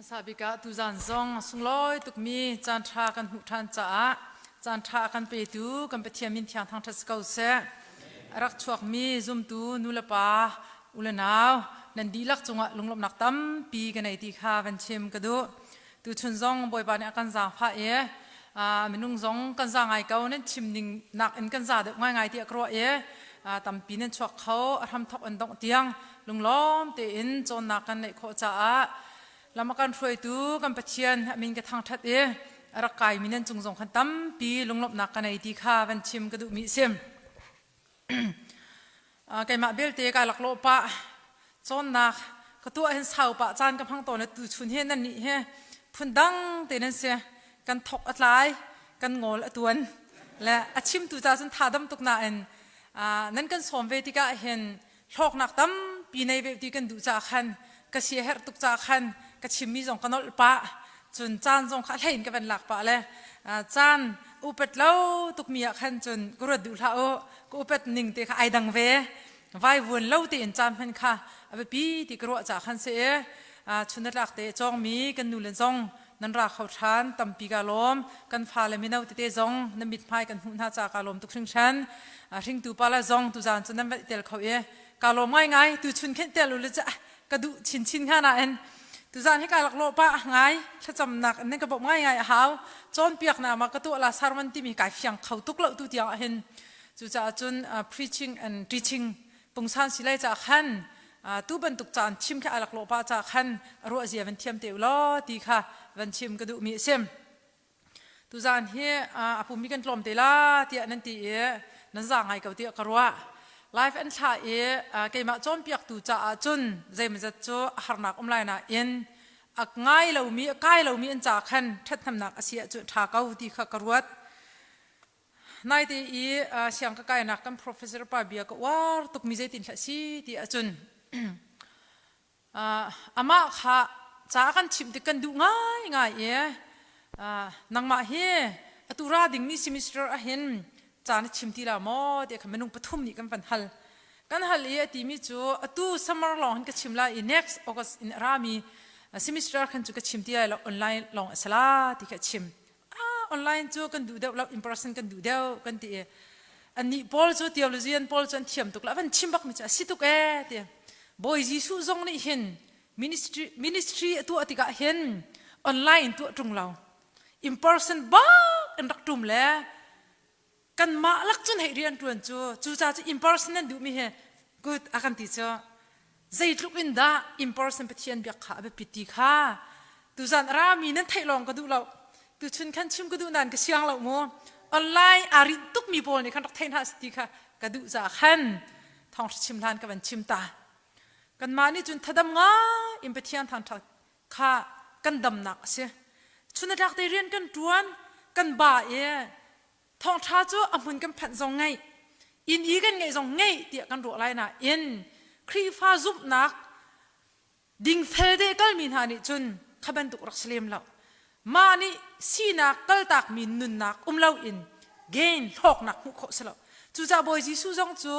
Hmasa bik ah tuzan zong sunglawi tukmi caan ṭha kan hmuh ṭhan caah caan ṭha a kan petu kan Pathian min thiang thangṭhat si ko seh. A rak chuakmi zumtu nulepa u le nau nan dihlak cungah lunglawmhnak tampi ka nei ti kha van chim ka duh. Tuchun zong Bawipa nih a kan zaangfah i minung zong kan za ngai ko nan chim ning nakin kan za deuh ngaingai tiah ka ruah i tampi nan chuak kho a hramthok an dongh tiang lunglawm tein cawnnak kan neih khawh caah lam a kan hruaitu kan Pathian a min ka thangṭhat i a rak kaimi nan cung zong khan tampi lunglawmhnak ka nei ti kha van chim ka duhmi a si. Keimah belte kai laklawh pah cawnnak ka tuah hin sau pah caan ka hmang tawn tu chun he nan nih he phundang te nan si kan thok a tlai kan ngawl a tuan le a chimtu ca cun tha dam tuk nain nan kan sawm ve tikah hin hlawknak tampi nei ve ti kan duh ca khan ka sia herh tuk ca khan ka chimmi zong ka nolh pah cun caan zong kha hlei in ka van lak pah le caan upat lo tukmi ah khan cun ka ruat duh hlah u ka upat ning te kha ai dang ve vai vuan lo tein caan hman kha a biapi ti ka ruah ca khan si i chun tlak te cawngmi kan nu le zong nan ra kho ṭhan tampi ka lawm kan fale mino tete zong na mithmai kan hmuh hna ca ka lawm tuk hringhran hringtu pa le zong tuzaan cu nan va tel kho i ka lawm ngaingai tu chun khen tel u le ca ka duh chinchin hnga nain tuzaan hi ka laklawh pah ngai thlacamnak in nan ka bawmh ngaingai a hau cawnpiaknak ma ka tuah la sermon timi kai fiang kho tuk lo tu tiang ah hin cucaah cun preaching and teaching pungsan si lai ca khan tu bantuk caan chim kha a laklawh pah ca khan ruah zia van thiam te u law ti kha van chim ka duhmi a si. Tuzaan hi a pumi kan tlawm te la tiah nan ti i nan za ngai ko tiah ka ruah. Live an thlah i keimah cawnpiaktu caah cun zeimazat cu a harnak um lai nain a ngai lomi a kai lomi an ca khan ṭhathnemnak a si ahcun ṭha ko ti kha ka ruat. Naite i siang ka kainak kan professor pa bia ka uar tukmi zeitin hlah si ti ahcun Amah kha ca a kan chimh tik kan duh ngaingai i nangmah hi atu ra dingmi semester ahhin ca na chim ti la maw ti kha minung pathum nih kan van hal. Kan hal i a timi cu atu summer lawng hin ka chim lai i next August in a rami semester khan cu ka chim ti lai lo online lawng a si la ti kha a chim. Ah online cu kan duh deuh lo in person kan duh deuh kan ti i annih pawl cu theologian pawl cu an thiam tuk la van chim bak mi cu a si tuk ee ti Bawi Jesuh zong nih hin ministry ministry a tuah tikah hin online in tuah ṭung lo in person bak in rak ṭum le kanmah lak cun hei rian ṭuan cu cuca cu in person nan duhmi hi good a kan ti cu zeitluk in dah in person Pathian biak kha a biapit ti kha tuzan rami nan theih lawng ka duh lo tuchun khan chim ka duh nain ka siang lo mu online aa rinh tukmi pawl nih khan rak theih hna ti kha ka duh ca khan thawng chim hlan ka van chim ta kanmah nih cun thadam ngai in Pathian thangṭhat kha kan damnak a si chun tlak te rian kan ṭuan kan ba i thawngṭha cu a hmun kan phanh zong ngeih inn i kan ngeih zong ngeih tiah kan ruah lai nain Khrihfa zumhnak dingfel de kalmi hna nih cun kha bantuk rak si lem lo mah nih sinak kaltakmi nunnak um loin gain hlawknak hmuh khawh si lo cucaah Bawi Jesuh zong cu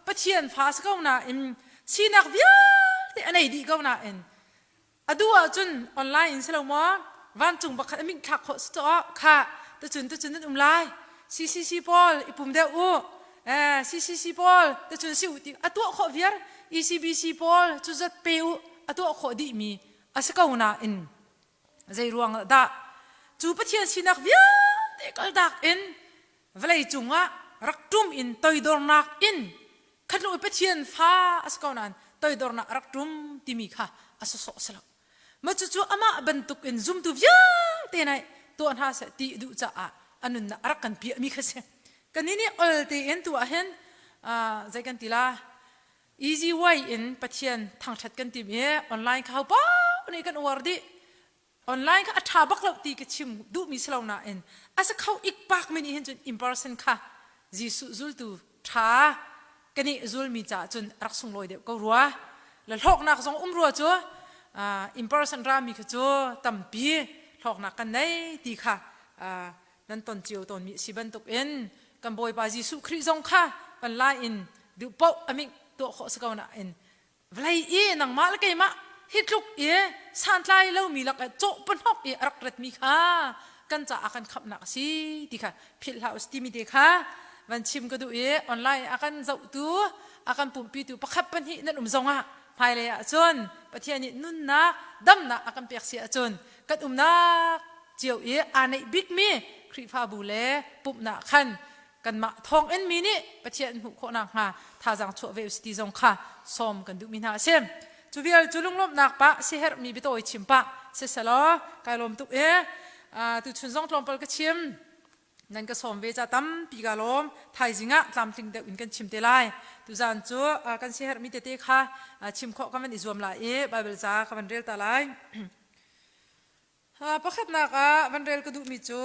Pathian fa si ko nain sinak vialte a nei dih ko nain A duh ahcun online in si lo maw vancung pakhat a ming thlak khawh si caw kha tucun tucun nan um lai CCC pawl i pum deuh u eh CCC pawl tucun si u ti a tuah khawh viar ECBC pawl cu zat pe u a tuah khawh dih mi a si ko nain zei ruang dah cu Pathian sinak vialte kaltak in vawlei cungah rak ṭum in toidornak in khatlo i Pathian fa a si ko nain toidornak a rak ṭum timi kha a sawsawh si lo. Mah cucu amah bantuk in zumtu vialte nih tuah hna seh ti duh caah a nunnak a rak kan piahmi kha si. Kannih nih ol tein tu ah hin zei kan ti la easy way in Pathian thangṭhat kan tim i online kha ho paoh nih kan uar dih. Online kha a ṭha bak lo ti ka chim duhmi si lo nain a si kho ikpak mi nih hin cun in person kha Jesuh zultu ṭha kan i zulmi caah cun a rak sunglawi deuh ko rua. Le hlawknak zong um rua cu in person rami kha cu tampi hlawknak kan nei ti kha nan ton cio tawnmi a si bantukin kan Bawipa Jesuh Khrih zong kha online in duh paoh a ming tuah khawh si ko nain vawlei i nangmah le keimah. hi tluk i santlai lomi lak i cawh pahnok i a rak ratmi kha kan caah kan khamhnak a si ti kha philh hlah usih timi te kha van chim ka duh i online a kan zohtu a kan pumhpitu pakhat pahnih nan um zongah hmailei ahcun Pathian nih nunnak damnak a kan pek si ahcun kan umnak cio i aa neih bikmi Khrihfabu le pumhnak khan kanmah thawngin mi nih Pathian an hmuh khawh nakhnga thazaang chuah ve usih ti zong kha sawm kan duhmi hna a si. Cu vial cu lunglawmhnak pah siherhmi biatawi chim pah siselaw kai lawm tuk i tuchun zong tlawmpal ka chim nan ka sawm ve ca tampi ka lawm thaizing ah tlamtling deuh in kan chim te lai tuzan cu kan siherhmi tete kha chim khawh kan van i zuam lai i Bible ca ka van rel ta lai Pakhatnak ah van rel ka duhmi cu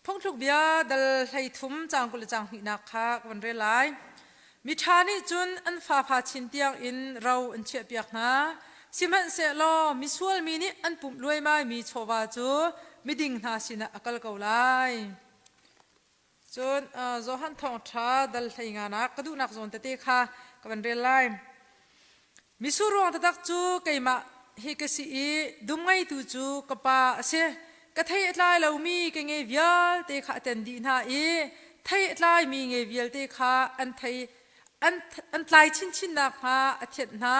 Phungthluk bia dal 13 caang 20 le caang hnihnak kha ka van rel lai. Miṭha nih cun an fafa chin tiang in ro an chiahpiak hna. Sihmanhsehlaw misual mi nih an pumh luaimaimi chawva cu miding hna sinah a kal ko lai. Cun Johan Thawngṭha dal hleinganak ka duhnak zawn tete kha ka van rel lai. Mitsur ruang taktak cu keimah hi ka si i dum ngeitu cu ka pa a si. Ka thei a tlai lomi ka nge vialte kha a ten dih hna i thei a tlaimi nge vialte kha an thei an tlai chinchin nakhnga a thianh hna.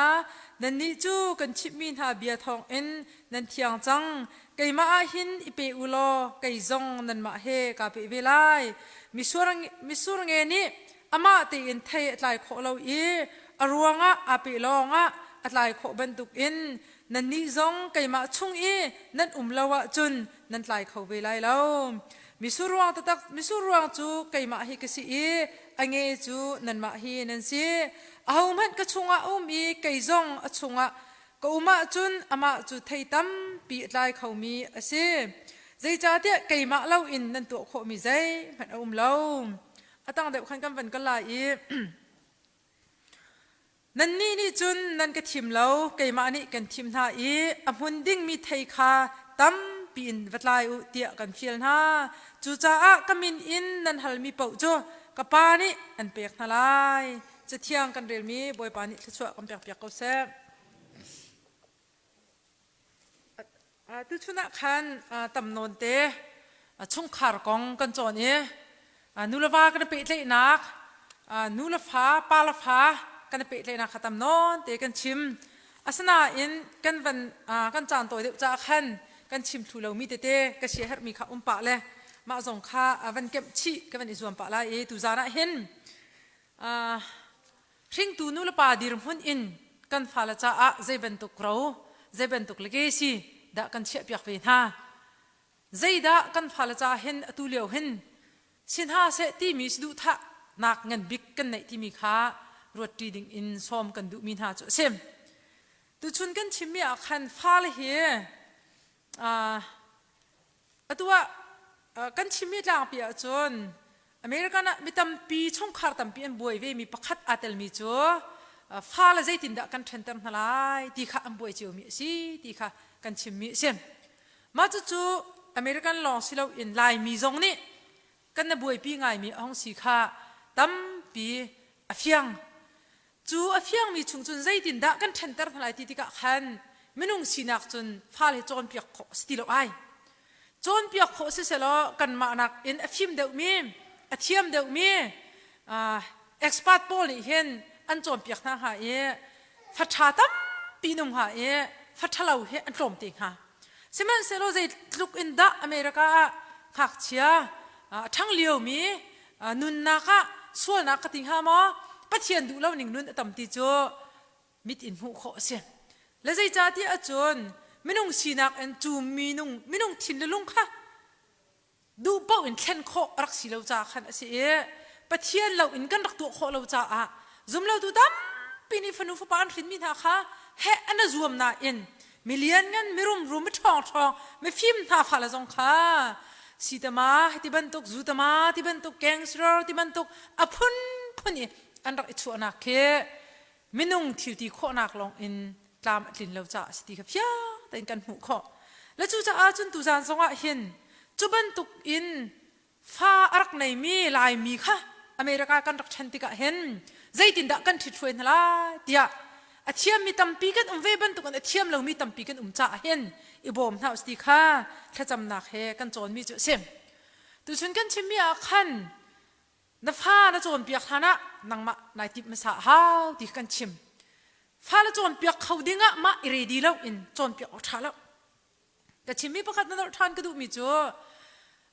Nannih cu kan chimhmi hna bia thawngin nan thiang cang. Keimah ah hin i pe u law kei zong nanmah he kaa pe ve lai. Mitsur nge nih amah tein thei a tlai khawh lo i a ruangah aa pe lawngah a tlai khawh bantukin nannih zong keimah chung i nan um lo ahcun nan tlai kho ve lai lo. Mitsur ruang taktak mitsur ruang cu keimah hi ka si i a nge cu nanmah hi nan si. Ahohmanh ka chungah a um i kei zong a chungah ka um ahcun amah cu thei tampi a tlai khomi a si. Zeicahtiah keimah loin nan tuah khawhmi zeihmanh a um lo. A tang deuh khan kan van kal lai i Nannih nih cun nan ka thim lo, keimah nih kan thim hna i a hmun dingmi thei kha tampi in va tlai u tiah kan fial hna. Cucaah ka min in nan halmi paoh cu ka Pa nih an pek hna lai. Cathiang kan relmi Bawipa nih thluachuah kan pekpiak ko seh. Tuchun ah khan tam nawn te chungkhar kong kan cawn i nu le va kan i pehtlaihnak, nu le fa, pa le fa kan i pehtlaihnak kha tam nawn te kan chim. Asinain kan van kan caan tawi deuh caah khan kan chim thlu lomi tete ka siaherhmi kha um pah le mah zong kha van kemh chih ka van i zuam pah lai i tuzaan ah hin Hringtu nulepa dirhmun in kan fale caah zei bantuk ro, zei bantuk legacy dah kan chiahpiak ve hna? Zeidah kan fale caah hin atu lio hin si hna seh timi saduhthahnak ngan bik kan neih timi kha ruatṭi ding in sawm kan duhmi hna cu a si. Tuchun kan chimmi ah khan fale hi Atu ah kan chimmi tlangpi ahcun American ah mi tampi chungkhar tampi an buai ve mi pakhat aa telmi cu fale zeitindah kan ṭhenter hna lai ti kha an buai ciomi a si ti kha kan chimmi a si. Mah cucu American lawng si loin Laimi zong nih kan na buaipi ngaimi a hung si kha tampi a fiang. Cu a fiangmi chung cun zeitindah kan ṭhenter hna lai ti tikah khan minung sinak cun fale cawnpiak khawh a si ti lo ai. Cawnpiak khawh si selaw kanmah nakin a fim deuhmi, a thiam deuhmi expert pawl nih hin an cawnpiak hna hnga i fa ṭha tampi nung hnga i fa ṭhalo hi an tlawm te hnga. Sihmanhsehlaw zeitluk in dah America ah ngakchia a ṭhang liomi nunnak ah sualnak ka ti hnga maw Pathian duh lo ning nun a tam ti cu mit in hmuh khawh a si. Le zeicahtiah ahcun minung sinak in cu minung minung thin le lung kha duh paoh in thlen khawh a rak si lo caah khan a si i Pathian lo in kan rak tuah khawh lo caah zumlotu tampi nih fanu fapa an hrinmi hna kha heh an a zuam nain milian ngan mirum rum mi ṭhawng ṭhawng mifim hna fale zong kha sitama ti bantuk zutama ti bantuk gangster ti bantuk a phunphun i an rak i chuahnak khi minung thil ti khawhnak lawng in tlam a tlin lo caah a si ti kha fiang tein kan hmuh khawh. Le cucaah cun tuzaan zongah hin cu bantuk in fa a rak neimi Laimi kha America kan rak ṭhen tikah hin zeitindah kan ṭhithruai hna lai tiah a thiammi tampi kan um ve bantukin a thiam lomi tampi kan um caah hin i bawm hna usih ti kha thlacamnak he kan cawnmi cu a si. Tuchun kan chimmi ah khan na fa na cawnpiak hlan ah nangmah nai timh hmasa a hau ti kan chim. Fale cawnpiak kho dingah mah i ready lo in cawnpiak awk ṭha lo. Ka chimmi pakhat na dolh ṭhan ka duhmi cu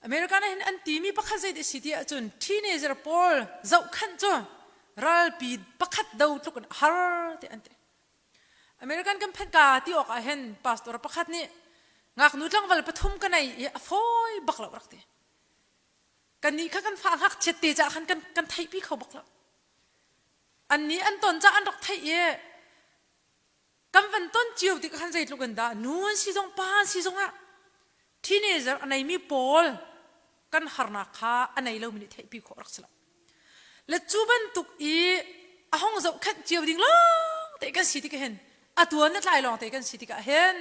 American ah hin an timi pakhat zei si ti ahcun teenager pawl zohkhanh cu ralpi pakhat do tluk in a har ti an ti. American kan phanh ka ti awk ah hin pastor pakhat nih ngaknu tlangval pathum ka nei i a fawi bak lo rak ti. Kannih kha kan fa ngakchiat te caah khan kan kan theihpi kho bak lo. Annih an ton caah an rak theih i kan van ton cio tik khan zeitluk in dah nu an si zong pa an si zongah teenager a neimi pawl kan harnak kha a nei lomi nih theihpi khawh rak si lo. Le cu bantuk i a hong zohkhenh cio ding lawng te kan si tik hin a tuan na tlai lawng te kan si tikah hin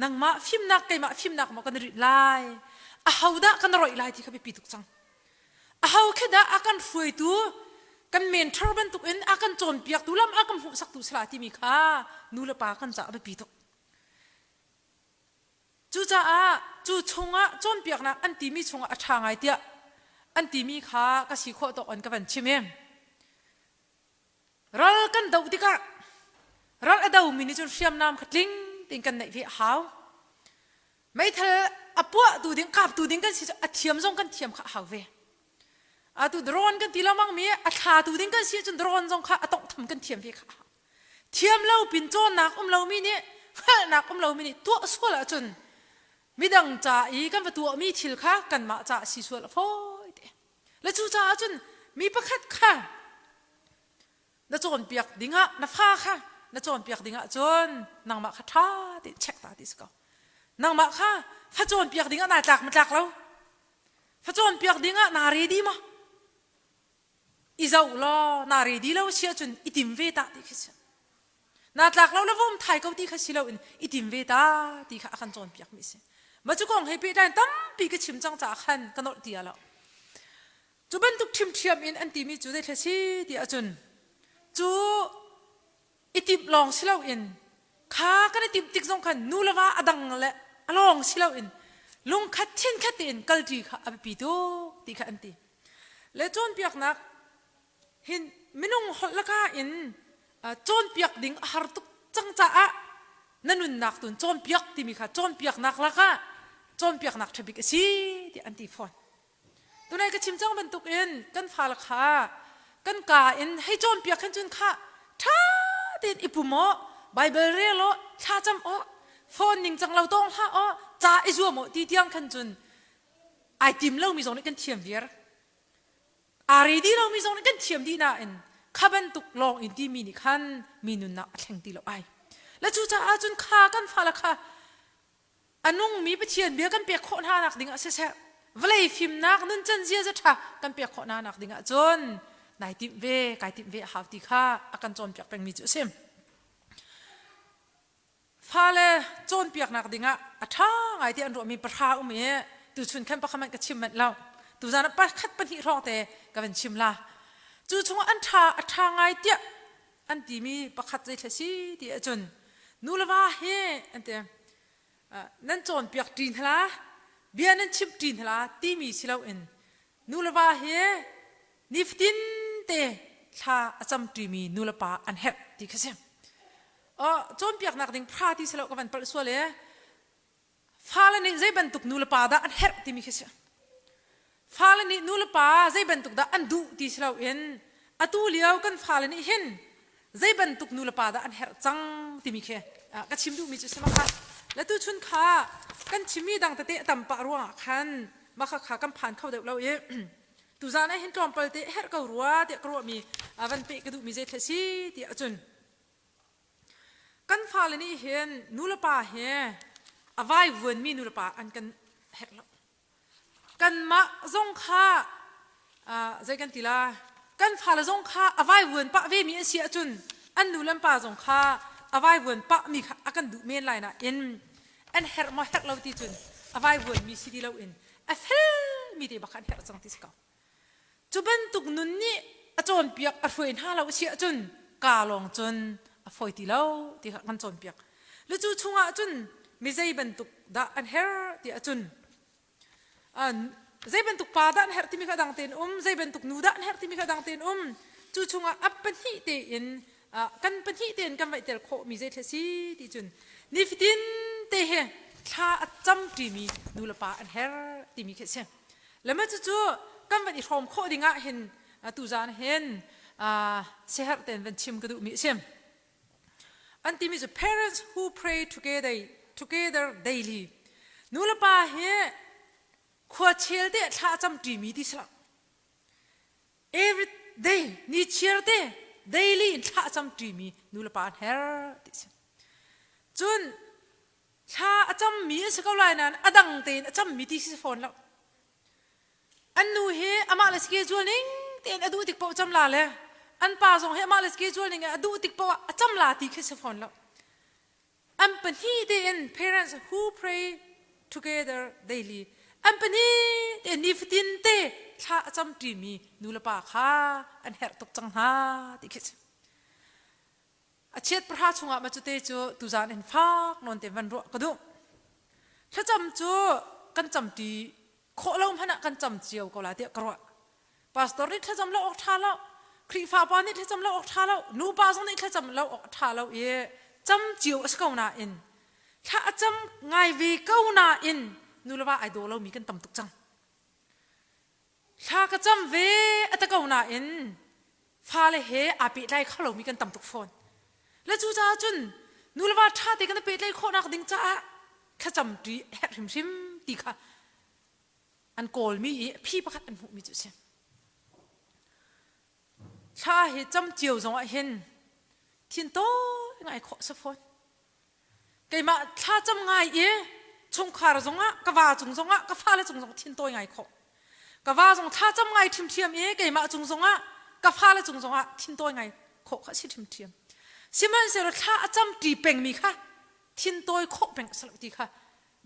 nangmah fimnak keimah fimnak maw kan rit lai a ho dah kan roih lai ti kha biapi tuk cang. Aho khi dah a kan hruaitu kan mentor bantuk in a kan cawnpiaktu lam a kan hmuhsaktu sala timi kha nu le pa kan caah a biapi tuk. Cucaah cu chungah cawnpiaknak an timi chungah a ṭha ngai tiah an timi kha ka si khawh tawk in ka van chim i Ral kan doh tikah ral a domi nih cun hriamnam kha tling tein kan neih ve a hau. Meithal a puahtu ding, kaptu ding kan si cu a thiam zong kan thiam kha a hau ve. Atu drone kan ti lengmang mi a thlatu ding kan si cun drone zong kha a tonghtham kan thiam ve kha a hau. Thiam lo pin cawnnak um lomi nih hngalhnak um lomi nih tuah sual ahcun midang ca i kan va tuahmi thil kha kanmah ca a si sual a fawi te. Le cucaah cun mi pakhat kha na cawnpiak dingah na fa kha na cawnpiak dingah cun nangmah kha ṭha tein check ta ti si ko. Nangmah kha fa cawnpiak dingah naa tlak ma tlak lo? Fa cawnpiak dingah naa ready maw? I zoh law naa ready lo si ahcun i tim ve ta ti khi si. Naa tlak lo le vom thai ko ti kha si loin i tim ve ta ti kha a kan cawnpiakmi a si. Mah cu kong he pehtlai in tampi ka chim cang caah khan ka nolh ti lo. Cu bantuk ṭhimṭhiam in an timi cu zeithla si ti ahcun cu i timh lawng si loin kha kan i timh tik zong khan nu le va a dang le a lawng si loin lungkhat thinkhat tein kalṭi kha a biapi tuk ti kha an ti. Le cawnpiaknak hin minung holh laka in cawnpiak ding a har tuk cang caah na nunnak tun cawnpiak timi kha cawnpiaknak lakah cawnpiaknak ṭhabik a si tiah an ti fawn. Tunai ka chim cang bantukin kan fale kha kan ka in hei cawnpiak hin cun kha ṭha tein i pum aw, Bible rel aw, thlacam aw, phone ningcang lo tawng hlah aw, ca i zuam aw ti tiang khan cun ai tim lomi zong nih kan thiam viar. Aa ready lomi zong nih kan thiam dih nain kha bantuk lawng in timi nih khan mi nunnak a thleng ti lo ai. Le cucaah cun kha kan fale kha a nungmi Pathian bia kan pek khawh hna nak ding ah siseh vawlei fimnak nuncan ziaza ṭha kan pek khawh hna nak ding ah cun nai timh ve kai timh ve a hau ti kha a kan cawnpiak pengmi cu a si. Fale cawnpiaknak dingah a ṭha ngai ti an ruahmi pahra um i tuchun khan pakhat hmanh ka chim manh lo. Tuzan ah pakhat pahnih hrawng te ka van chim la. Cu chungah an ṭha a ṭha ngai tiah an timi pakhat zeithla si ti ahcun nu le va hi an ti nan cawnpiak ṭi hna la bia nan chimh ṭi hna la timi si loin nu le va hi nifatin te thla a cam ṭimi nu le pa an herh ti kha si. Cawnpiaknak ding phra ti si lo ka van palh sual e. Fale nih zei bantuk nu le pa dah an herh timi khi si. Fale nih nu le pa zei bantuk dah an duh ti si loin atu lio kan fale nih hin zei bantuk nu le pa dah an herh cang timi khi ka chim duhmi cu si ma kha. Le tu chun kha kan chimmi dang tete a tam pah ruangah khan mah kha kan phan kho deuh lo i tuzaan ah hin tlawmpal te herh ko rua tiah ka ruahmi van peh ka duhmi zei thil si tiah cun Kan fale nih hin nulepa he a vaivuanmi nulepa an kan herh lo. Kanmah zong kha zei kan ti la kan fale zong kha a vaivuan pah vemi an si ahcun an nu le an pa zong kha a vaivuan pahmi kha a kan duh men lai nain an herh maw herh lo ti cun a vaivuanmi si ti loin a felmi te bak kha an herh cang ti si ko. Cu bantuk nun nih a cawnpiak a hruai hna lo a si ahcun kaa lawng cun a fawi ti lo ti kha kan cawnpiak. Le cu chungah cun mi zei bantuk dah an herh ti ahcun zei bantuk pa dah an herh timi kha dang tein um, zei bantuk nu dah an herh timi kha dang tein um. Cu chungah a pahnih tein kan pahnih tein kan vaihter khawhmi zei thil si ti cun nifatin te he thla a cam ṭimi nu le pa an herh timi khi a si. Le mah cucu kan van i hrawm khawh ding ah hin tuzaan hin siaherh tein van chim ka duhmi a si. An timi cu parents who pray together, together daily. Nu le pa hi khua chel te thla a cam ṭimi ti si lo. Every day, ni chiar te, daily in thla a cam ṭimi nu le pa an herh ti si. Cun thla a cammi an si ko lai nain a dang tein a cammi ti si fawn lo. An nu hi amah le schedule ning tein a duh tik paoh cam la le an pa zong hi amah le schedule ning a duh tik paoh ah a cam la ti khi si fawn lo. An pahnih tein parents who pray together daily an pahnih tein nifatin te thla a cam ṭimi nu le pa kha an herh tuk cang hna ti khi si. A chiat pahra chungah ma cute cu tuzaan in fak nawn te van ruah ka duh. Thlacam cu kan cam ṭi khawh lo hmanh ah kan cam cio ko la tiah ka ruah. Pastor nih thlacam lo awk ṭha lo, Khrihfa pa nih thlacam lo awk ṭha lo, nupa zong nih thlacam lo awk ṭha lo i cam cio a si ko nain thla a cam ngai ve ko nain nu le va ai daw lomi kan tam tuk cang. Thla ka cam ve a ti ko nain fale he aa pehtlai kho lomi kan tam tuk fawn. Le cucaah cun nu le va ṭha te kan i pehtlaih khawhnak ding caah thlacam ṭi a herh hrimhrim ti kha an kawlmi i a phi pakhat an hmuhmi cu a si. Thla hi cam cio zong ah hin thin tawi ngai khawh a si fawn. Keimah thlacam ngai i chungkhar zongah ka va cung zongah ka fale cung zong thin tawi ngai khawh. Ka va zong thlacam ngai ṭhimṭhiam i keimah cung zongah ka fale cung zongah thin tawi ngai khawh kha a si ṭhimṭhiam. Sihmanhsehlaw thla a cam ṭi pengmi kha thin tawi khawh peng a si lo ti kha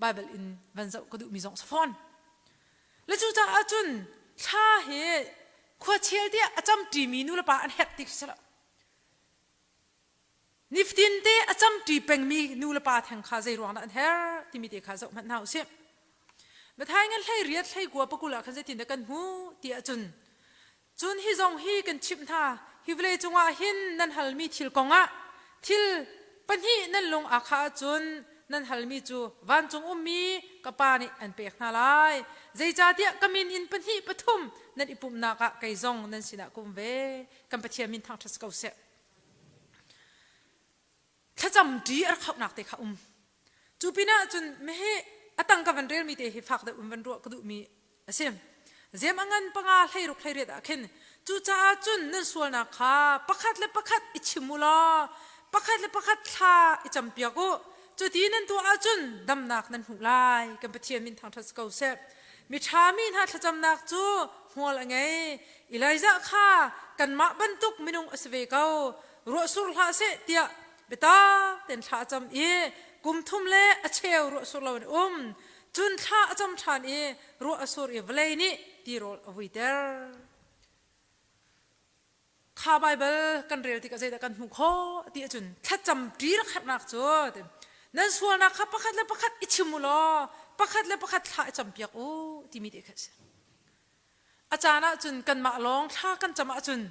Baibal in van zoh ka duhmi zong a si fawn. Le cucaah cun thla hi khuachel tiah a cam ṭimi nu le pa an herh ti khi si lo. Nifatin te a camṭi pengmi nu le pa theng kha zei ruang dah an herh timi te kha zoh hmanh hna usih. Matthai ngan hlei riat hlei kua pakul ah khan zeitin dah kan hmuh ti ahcun cun hi zong hi kan chimh hna hi vawlei cungah hin nan halmi thil kongah thil pahnih nan lung aa khah ahcun nan halmi cu vancung ummi ka pa nih an pek hna lai zeicahtiah ka min in pahnih pathum nan i pumhnak ah kei zong nan sinah ka um ve kan Pathian min thangṭhat si ko seh. Thlacam ṭi a rak hauhnak te kha um. Cu pinah cun meheh a tang ka van relmi te hi fak deuh in van ruah ka duhmi a si. Zem a ngan panga hleiruk hleiriat ah khin cucaah cun nan sualnak kha pakhat le pakhat i chim u law pakhat le pakhat thla i campiak u. Cuti nan tuah ahcun damnak nan hmuh lai. Kan Pathian min thangṭhat si ko seh. Miṭha mi hna thlacamnak cu hmual a ngei. Elijah kha kanmah bantuk minung a si ve ko. Ruahsur hlah seh tiah biatak tein thla a cam i kum thum le a cheu ruahsur loin a um. Cun thla a cam ṭhan i ruah a sur i vawlei nih tirawl a vuiter. Kha Baibal kan rel tikah zeidah kan hmuh khawh ti ahcun thlacam ṭi rak herhnak cu nan sualnak kha pakhat le pakhat i chim u law pakhat le pakhat thla i campiak u timi te kha a si. A caan ahcun kanmah lawng thla kan cam ahcun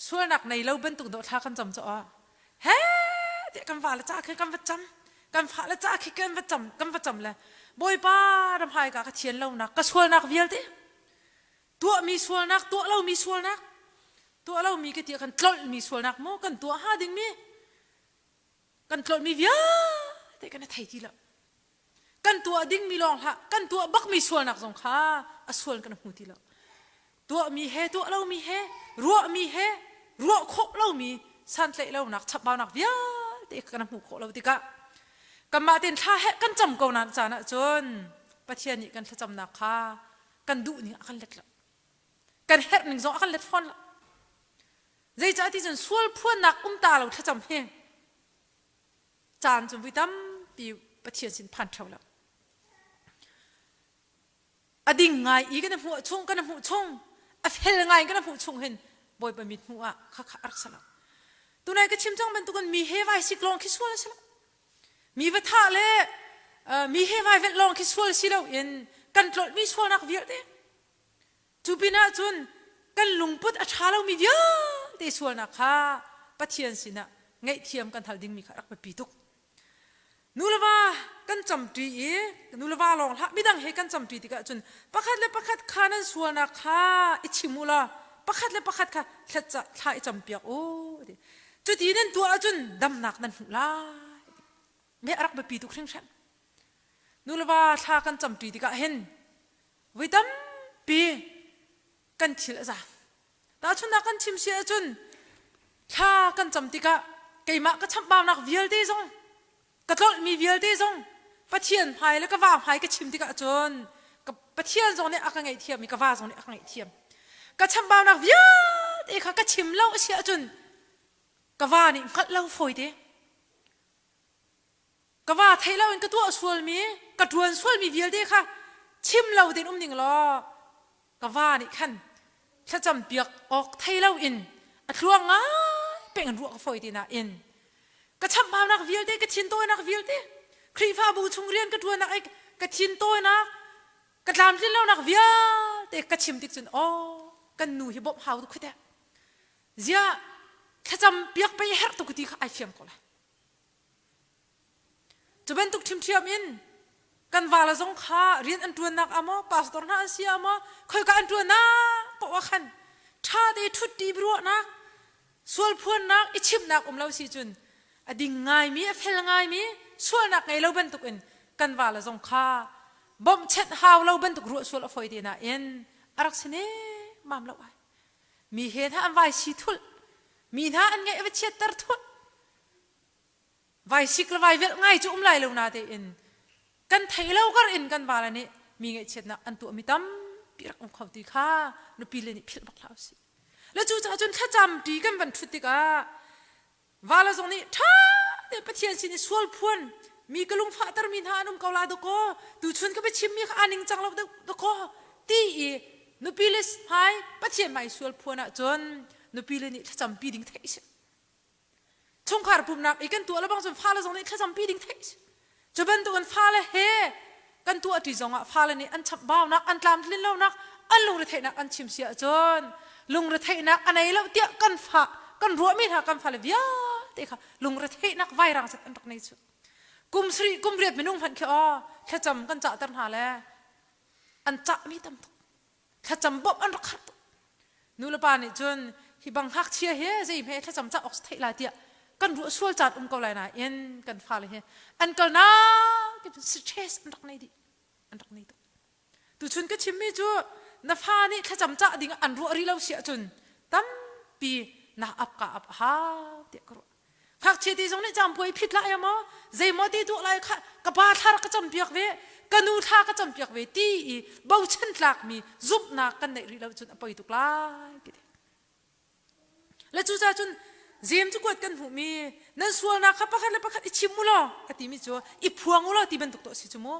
sualnak nei lo bantuk dawh thla kan cam caah he tiah kan va le ca khi kan va cam kan fa le ca khi kan va cam kan va cam le Bawipa ramhai ka ka thian lonak ka sualnak vialte tuahmi sualnak tuah lomi sualnak tuah lomi ka ti kan tlolhmi sualnak maw kan tuah ha dingmi kan tlolhmi vialte kan i thei ti lo kan tuah dingmi lawng hlah kan tuah bakmi sualnak zong kha a sual kan hmu ti lo tuahmi he tuah lomi he ruahmi he ruah khawh lomi santlaih lonak chapbaunak vialte kan hmuh khawh lo tikah kanmah tein thla he kan cam ko na caan ahcun Pathian nih kan thlacamnak kha kan duh ning a kan let lo kan herh ning zong a kan let fawn lo zeicah ti cun sual phuannak um ta lo thlacam hi caan cu vui tampi Pathian sin phan theo lo a ding ngai i kan hmuh chung kan hmuh chung. A fel ngai in kan hmuh chung hin Bawipa mit hmuh ah khakha a rak si lo. Tunai ka chim cang bantukin mi he vai sik lawng khi sual a si lo. Mi va thah le mi he vai velh lawng khi sual si loin kan tlolhmi sualnak vialte cu pinah cun kan lungput a ṭha lomi vialte sualnak kha Pathian sinah ngaihthiam kan hal dingmi kha rak biapi tuk. Nu le va kan camṭi i nu le va lawng hlah midang he kan camṭi tikah cun pakhat le pakhat kha nan sualnak kha i chim u law pakhat le pakhat kha thla i campiak u ti. Cuti nan tuah ahcun damnak nan hmuh lai. Me a rak biapi tuk hringhran. Nu le va thla kan camṭi tikah hin voi tampi kan thil a zaang. Tahchunhnak kan chim si ahcun thla kan cam tikah keimah ka chamhbaunak vialte zong ka tlolhmi vialte zong Pathian hmai le ka va hmai ka chim tikah cun ka Pathian zong nih a ka ngaihthiam i ka va zong nih a ka ngaihthiam. Ka chamhbaunak vialte kha ka chim lo a si ahcun ka va nih hngalh lo fawi te. Ka va theih loin ka tuah sualmi, ka ṭuan sualmi vialte kha chim lo tein um ning law ka va nih khan thlacam piak awk thei loin a tluang ngai peng in ruah ka fawi te nain ka chamhbaunak vialte ka thintawinak vialte Khrihfabu chung rian ka ṭuannak i ka thintawinak ka tlamtlin lonak vialte ka chim tik cun aw kan nu hi bawmh hau tuk khite ziah thlacam piak pei herh tuk ti kha ai fiang ko lai. Cu bantuk ṭhiamṭhiam in kan vale zong kha rian an ṭuannak ah maw, pastor hna an si ah maw, khoika an ṭuannak paoh ah khan ṭha te ṭhutṭi biaruahnak, sualphuannak, i chimhnak um lo si cun a ding ngaimi, a fel ngaimi, sualnak ngei lo bantukin kan vale zong kha bawmhchanh hau lo bantuk ruah sual a fawi te nain a rak si nemmam lo ai. Mi he hna an vai si thulh, mi hna an ngaih a va chiatter thulh. Vai sik le vai velh ngai cu um lai lo na tein kan thei lo kar in kan vale nih mi ngaihchiatnak an tuahmi tampi rak um kho ti kha nupi le nih philh bak hlah usih. Le cucaah cun thlacam ṭi kan van ṭhut tikah vale zong nih ṭha tein Pathian sin i sual phuan mi ka lungfahtermi hna an um ko la dakaw tuchun ka biachimmi kha aa ningcang lo deuh dakaw ti i nupi le hmai Pathian hmai sual phuan ahcun nupi le nih thlacampi ding theih a si. Chungkhar pumnak i kan tuah lebang cun fale zong nih thlacampi ding theih cu bantukin fale he kan tuahṭi zongah fale nih an chamhbaunak an tlamtlin lonak an lungretheihnak an chim si ahcun lungretheihnak a nei lo tiah kan fa kan ruahmi hna kan fale vialte kha lungretheihnak vairang set an rak nei cu kum sarih kum riat minung hmanh khi aw thlacam kan cahter hna le an cahmi tam tuk thlacam bawmh an rak harh tuk nu le pa nih cun hi bang ngakchia hi zei hme thlacam cah awk theih lai tiah kan ruah sual caan um ko lai nain kan fale hi an kalnak stress an rak nei dih an rak nei tuk tuchun ka chimmi cu na fa nih thlacam cah ding an ruah rih lo si ahcun tampi na ap ka ap hau tiah ka ruah Ngakchia te zong nih campuai phit lai maw zeimaw te tuah lai kha ka pa thla rak ka campiak ve ka nu thla ka campiak ve ti i bochan tlakmi zumhnak kan neih rih lo cun a poi tuk lai ti le cucaah cun Jeim cu kuat kan hmuhmi nan sualnak kha pakhat le pakhat i chim u law a timi cu i phuang u law ti bantuk to a si cu mu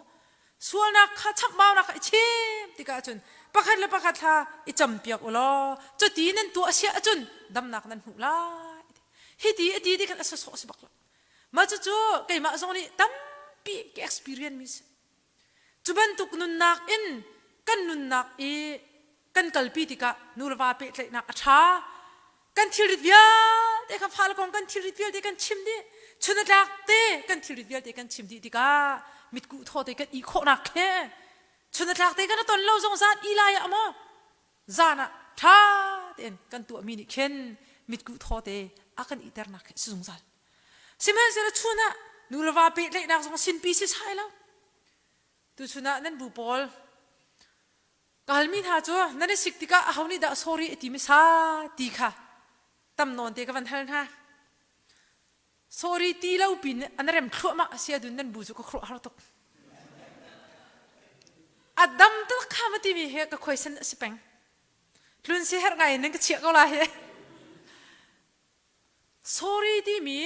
sualnak kha chamhbaunak kha i chim tikah cun pakhat le pakhat thla i campiak u law cuti nan tuah a si ahcun damnak nan hmuh lai hiti a ti ti khan a sawsawh si bak lo mah cucu keimah zong nih tampi ka experience mi si cu bantuk nunnak in kan nunnak i kan kalpi tikah nu le va pehtlaihnak a ṭha kan thilrit vialte kha fale kong kan thilrit vialte kan chim dih chun a tlak te kan thilrit vialte kan chim dih tikah mitkuh thaw te kan i khawhnak he chun a tlak te kan ton lo zong zan i lai ah maw zan ah ṭha tein kan tuahmi nih khin mitkuh thaw te a kan iternak khi si zungzal. Sihmanhsehlaw chun ah nu le va pehtlaihnak zong sinpi si sai lo. Tuchun ah nan bu pawl ka halmi hna cu nan i sik tikah aho nih dah sorry a ti hmasa ti kha tam nawn te ka van hal hna. Sorry ti lo pin an rem thluahmah a si ahcun nan bu cu ka khuaruah har tuk. A dam tak kha ma timi hi ka khuaisan a si peng. Tlun si herh ngai in nan ka chiah ko lai hi. Sorry timi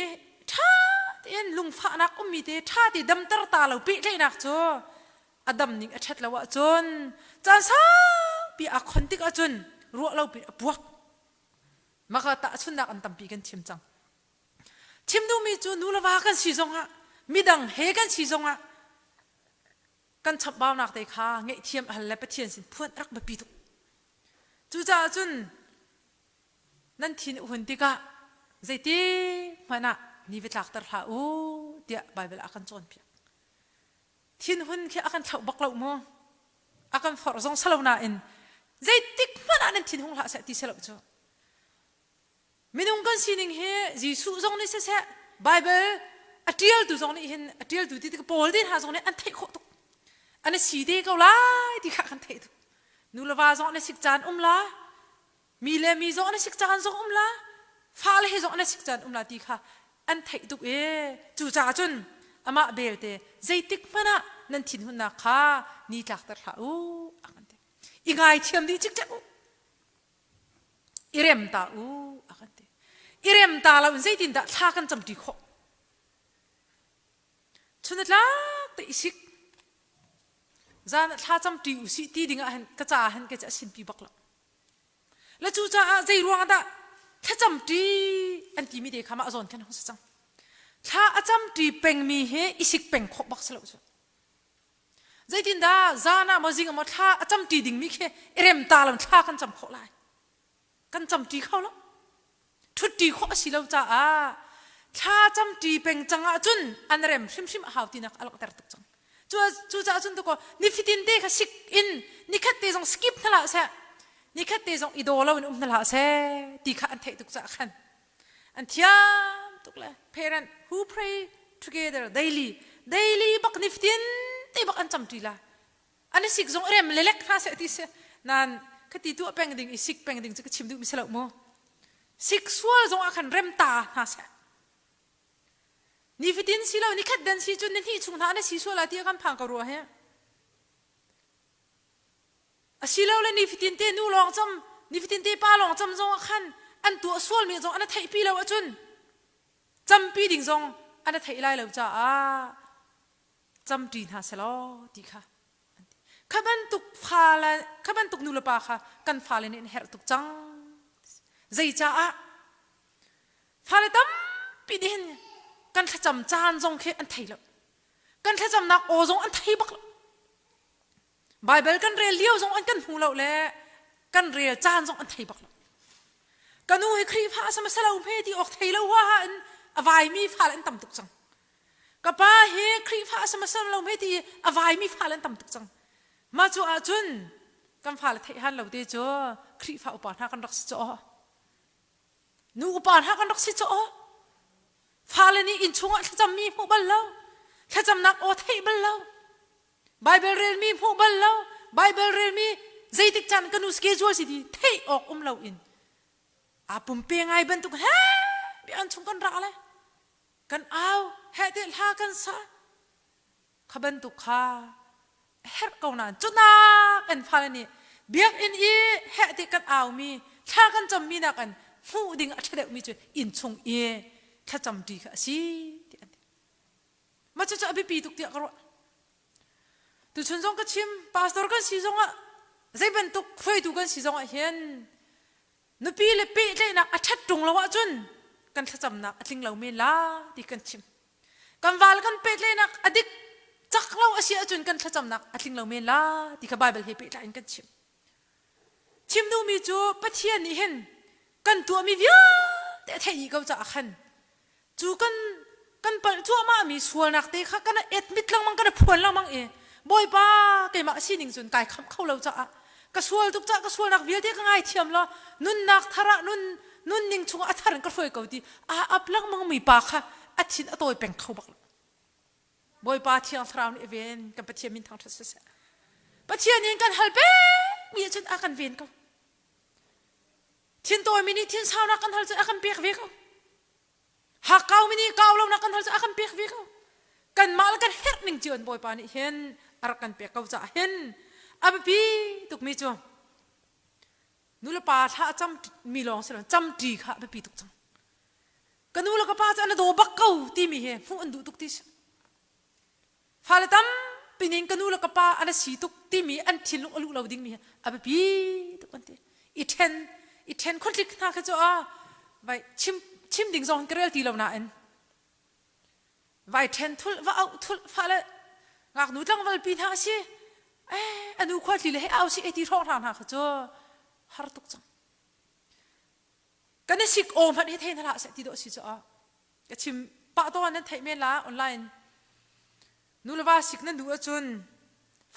ṭha tein lungfahnak ummi te ṭha te damter ta lo pehtlaihnak cu a dam ning a ṭhat lo ahcun caan saupi aa khon tik ahcun Ruah lo pin a puak. Maka tahchunnak an tampi kan chim cang. Chim duhmi cu nu le va kan si zongah midang he kan si zongah kan chambaunak te kha ngaihthiam a hal le Pathian sin phuan rak biapi tuk. Cucaah cun nan thin a hun tikah zeiti hmanh ah ni va tlakter hlah u tiah Baibal a kan cawnpiak. Thinhun khi a kan thlauh bak lo mu. A kan forh zong salo nain zeitik hmanh ah nan thinhung hlah seh ti si lo cu. Minung kan sining hi Jesuh zong nih siseh Baibal a ṭialtu zong nih hin a ṭialtu ti tik Paul te hna zong nih an theih khawh tuk. An i si te ko lai ti kha kan theih tuk. Nu le va zong an i sik caan um la, mi le mi zong an i sik caan zong um la, fale he zong an i sik caan um la ti kha an theih tuk i cucaah cun amah belte zeitik hmanh ah nan thinhunnak kha ni tlakter hlah u a kan ti. I ngaithiam dih cikcek u. I rem ta u a kan ti. I rem ta lo in zeitindah thla kan camṭi khawh? Chun a tlak te i sik. Zan ah thla camṭi u sih ti ding ah hin ka ca hin kei cu a sinpi bak lo. Le cucaah zei ruang dah thlacamṭi an timi te kha mah zawn khan hung si cang. Thla a camṭi pengmi hi i sik peng khawh bak si lo cu. Zeitindah zan ah maw zing ah maw thla a camṭi dingmi khi i rem ta lo thla kan cam khawh lai. Kan camṭi kho lo. Ṭhutṭi khawh a si lo caah thla camṭi peng cang ahcun an rem hrimhrim a hau tinak a langhter tuk cang. Cucaah cun tukaw nifatin te kha sik in nikhat te zong skip hna hlah seh nikhat te zong i daw lo in um hna hlah seh ti kha an theih tuk caah khan an thiam tuk le parent who pray together daily daily bak nifatin te bak an camṭi la an i sik zong rem lelek hna seh ti si nan khati tuah peng ding i sik peng ding cu ka chim duh mi si lo mu sik sual zong ah khan rem ta hna seh nifatin si lo nikhat den si cun ni hnih chung hna na si sual ah ti kan phang ko rua he Asilole nifatin te nu lawng cam, nifatin te pa lawng cam zong ah khan an tuah sualmi zong an theihpi lo ahcun campi ding zong an theih lai lo caah camṭi hna selaw ti kha an ti. Kha bantuk fale, kha bantuk nu le pa kha kan fale nih an herh tuk cang. Zeicaah? Fale tampi nih hin kan thlacam caan zong khi an thei lo. Kan thlacamnak aw zong an thei bak lo. Baibal kan rel lio zong an kan hmu lo le kan rel caan zong an thei bak lo. Ka nu hi Khrihfa a sama salo hme ti awk thei lo huaha in a vaimi fale an tam tuk cang. Ka pa hi Khrihfa a sama salo hme ti a vaimi fale an tam tuk cang. Mah cu ahcun kan fale theih han lo te cu Khrihfa upa hna kan rak si cu aw. Nu upa hna kan rak si cu aw. Fale nih inn chungah thlacammi hmuh bal lo. Thlacamnak aw theih bal lo. Baibal relmi hmuh bal lo, Baibal relmi zeitik caan ka nu schedule si ti theih awk um loin aa pumpe ngai bantuk he bia an chung kan ra le kan au he te hla kan sa kha bantuk kha herh ko nain cunak an fale nih biakinn i heh te kan aumi thla kan cammi nak an hmuh ding a ṭha deuhmi cu inn chung i thlacam ṭi kha a si ti an ti Mah cucu a biapi tuk tiah ka ruah. Tuchun zong ka chim, pastor kan si zongah zei bantuk hruaitu kan si zongah hin nupi le pehtlaihnak a ṭhat ṭung lo ahcun kan thlacamnak a tling lo men la ti kan chim. Kan val kan pehtlaihnak a dik cak lo a si ahcun kan thlacamnak a tling lo men la ti kha Baibal he pehtlai in kan chim. Chim duhmi cu Pathian nih hin kan tuahmi vialte a theih dih ko caah khan cu kan kan palh cuahmahmi sualnak te kha kan admit lengmang kan phuan lengmang i Bawipa keimah sining cun kai khamh kho lo caah ka sual tuk caah ka sualnak vialte ka ngaithiam law nunnak thar ah nun nunning chungah a thar in ka hruai ko ti aa ap lengmang mi pa kha a thin a tawi peng kho bak lo Bawipa Thiang Thlarau nih a ven kan Pathian min thangṭhat siseh Pathian in kan hal pekmi ahcun a kan ven ko Thintawi nih thinsaunak kan hal cu a kan pek ve ko. Hakkau mi nih kau lonak kan hal cu a kan pek ve ko. Kanmah le kan herh ning cio in Bawipa nih hin a rak kan pek ko caah hin a biapi tukmi cu nulepa thla a cam mi lawng si lo camṭi kha a biapi tuk cang. Ka nu le ka pa cu an daw bak ko timi hi hmuh an duh tuk ti si. Fale tampi ning ka nu le ka pa an si tuk timi an thinlung a luh lo dingmi hi a biapi tuk an ti. I ṭhen i ṭhen khuatlik hna kha cu a vai chim chim ding zong ka rel ti lo nain vai ṭhen thulh va auh thulh fa le ngaknu tlangval pi hna a si eh anu khuatli le he au si e ti hrawng hna hna kha cu har tuk cang. Kan i sik aw hmanh hi thei hna hlah seh ti dawh si cu a ka chim pah tawn nan theih men la online nu le va sik nan duh ahcun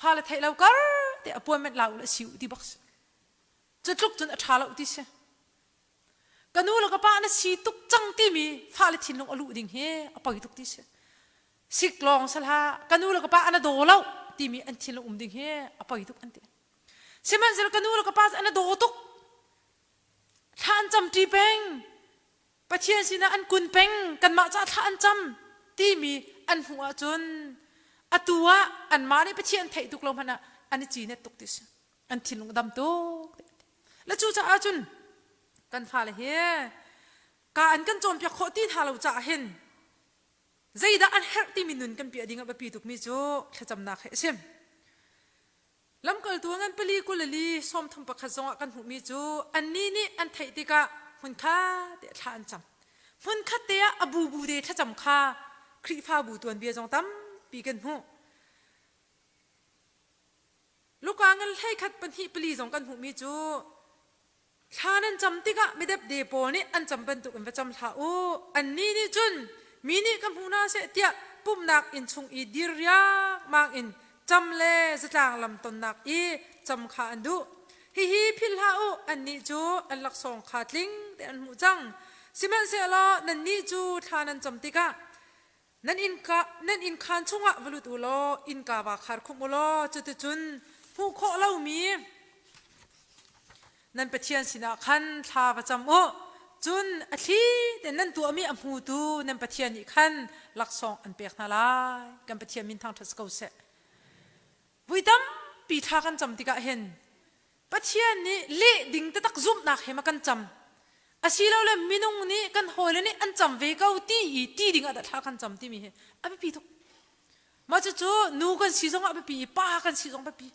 fale theih lo kar te appointment la u le si u ti bak si. Cu tluk cun a ṭha lo ti si. Ka nu le ka pa na si tuk cang timi fale thinlung a luh ding hi a poi tuk ti si. Sik lawng sala ka nu le ka pa an a daw lo timi an thinlung um ding hi a poi tuk an ti. Sihmanhsehlaw ka nu le ka pa an a daw tuk. Thla an cam ṭi peng. Pathian sinah an kun peng. Kanmah caah thla an cam timi an hmuh ahcun atu ah anmah nih Pathian theih tuk lo hmanh ah an i cinet tuk ti si. An thinlung a dam tuk. Le cucaah cun kan fale hi ka an kan cawnpiak khawh ti hna lo caah hin zeidah an herh timi nun kan piah ding a biapi tukmi cu thlacamnak hi a si. Lamkaltu ngan pali 24 31 zongah kan hmuhmi cu annih nih an theih tikah hmunkhat te thla an cam. Hmunkhat te ah a bubu te thlacam kha Khrihfabu tuanbia zong tampi kan hmuh. Luka ngan 11 2 4 zong kan hmuhmi cu Thla nan cam tikah midepde pawl nih an cam bantuk in va cam hlah u. Annih nih cun mi nih ka hmu hna seh tiah pumhnak inn chung i dir riangmang in cam le zatlang lam tonnak i cam kha an duh. Hihi philh hlah u, annih cu an laksawng kha tling tein an hmuh cang. Sihmanhsehlaw nannih cu thla nan cam tikah Nan innka nan innkhaan chungah va lut u law innka vaa khar khumh u law cuticun hmuh khawh lomi nan Pathian sinah khan thla va cam u. Cun a thli tein nan tuahmi a hmutu nan Pathian nih khan laksawng an pek hna lai. Kan Pathian min thangṭhat si ko seh. Vui tampi thla kan cam tikah hin Pathian nih leh ding taktak zumhnak he ma kan cam asilole minung nih kan hawile nih an cam ve ko ti i ti ding ah dah thla kan cam timi hi a biapi tuk. Mah cucu nu kan si zong ah biapi i pa kan si zong biapi.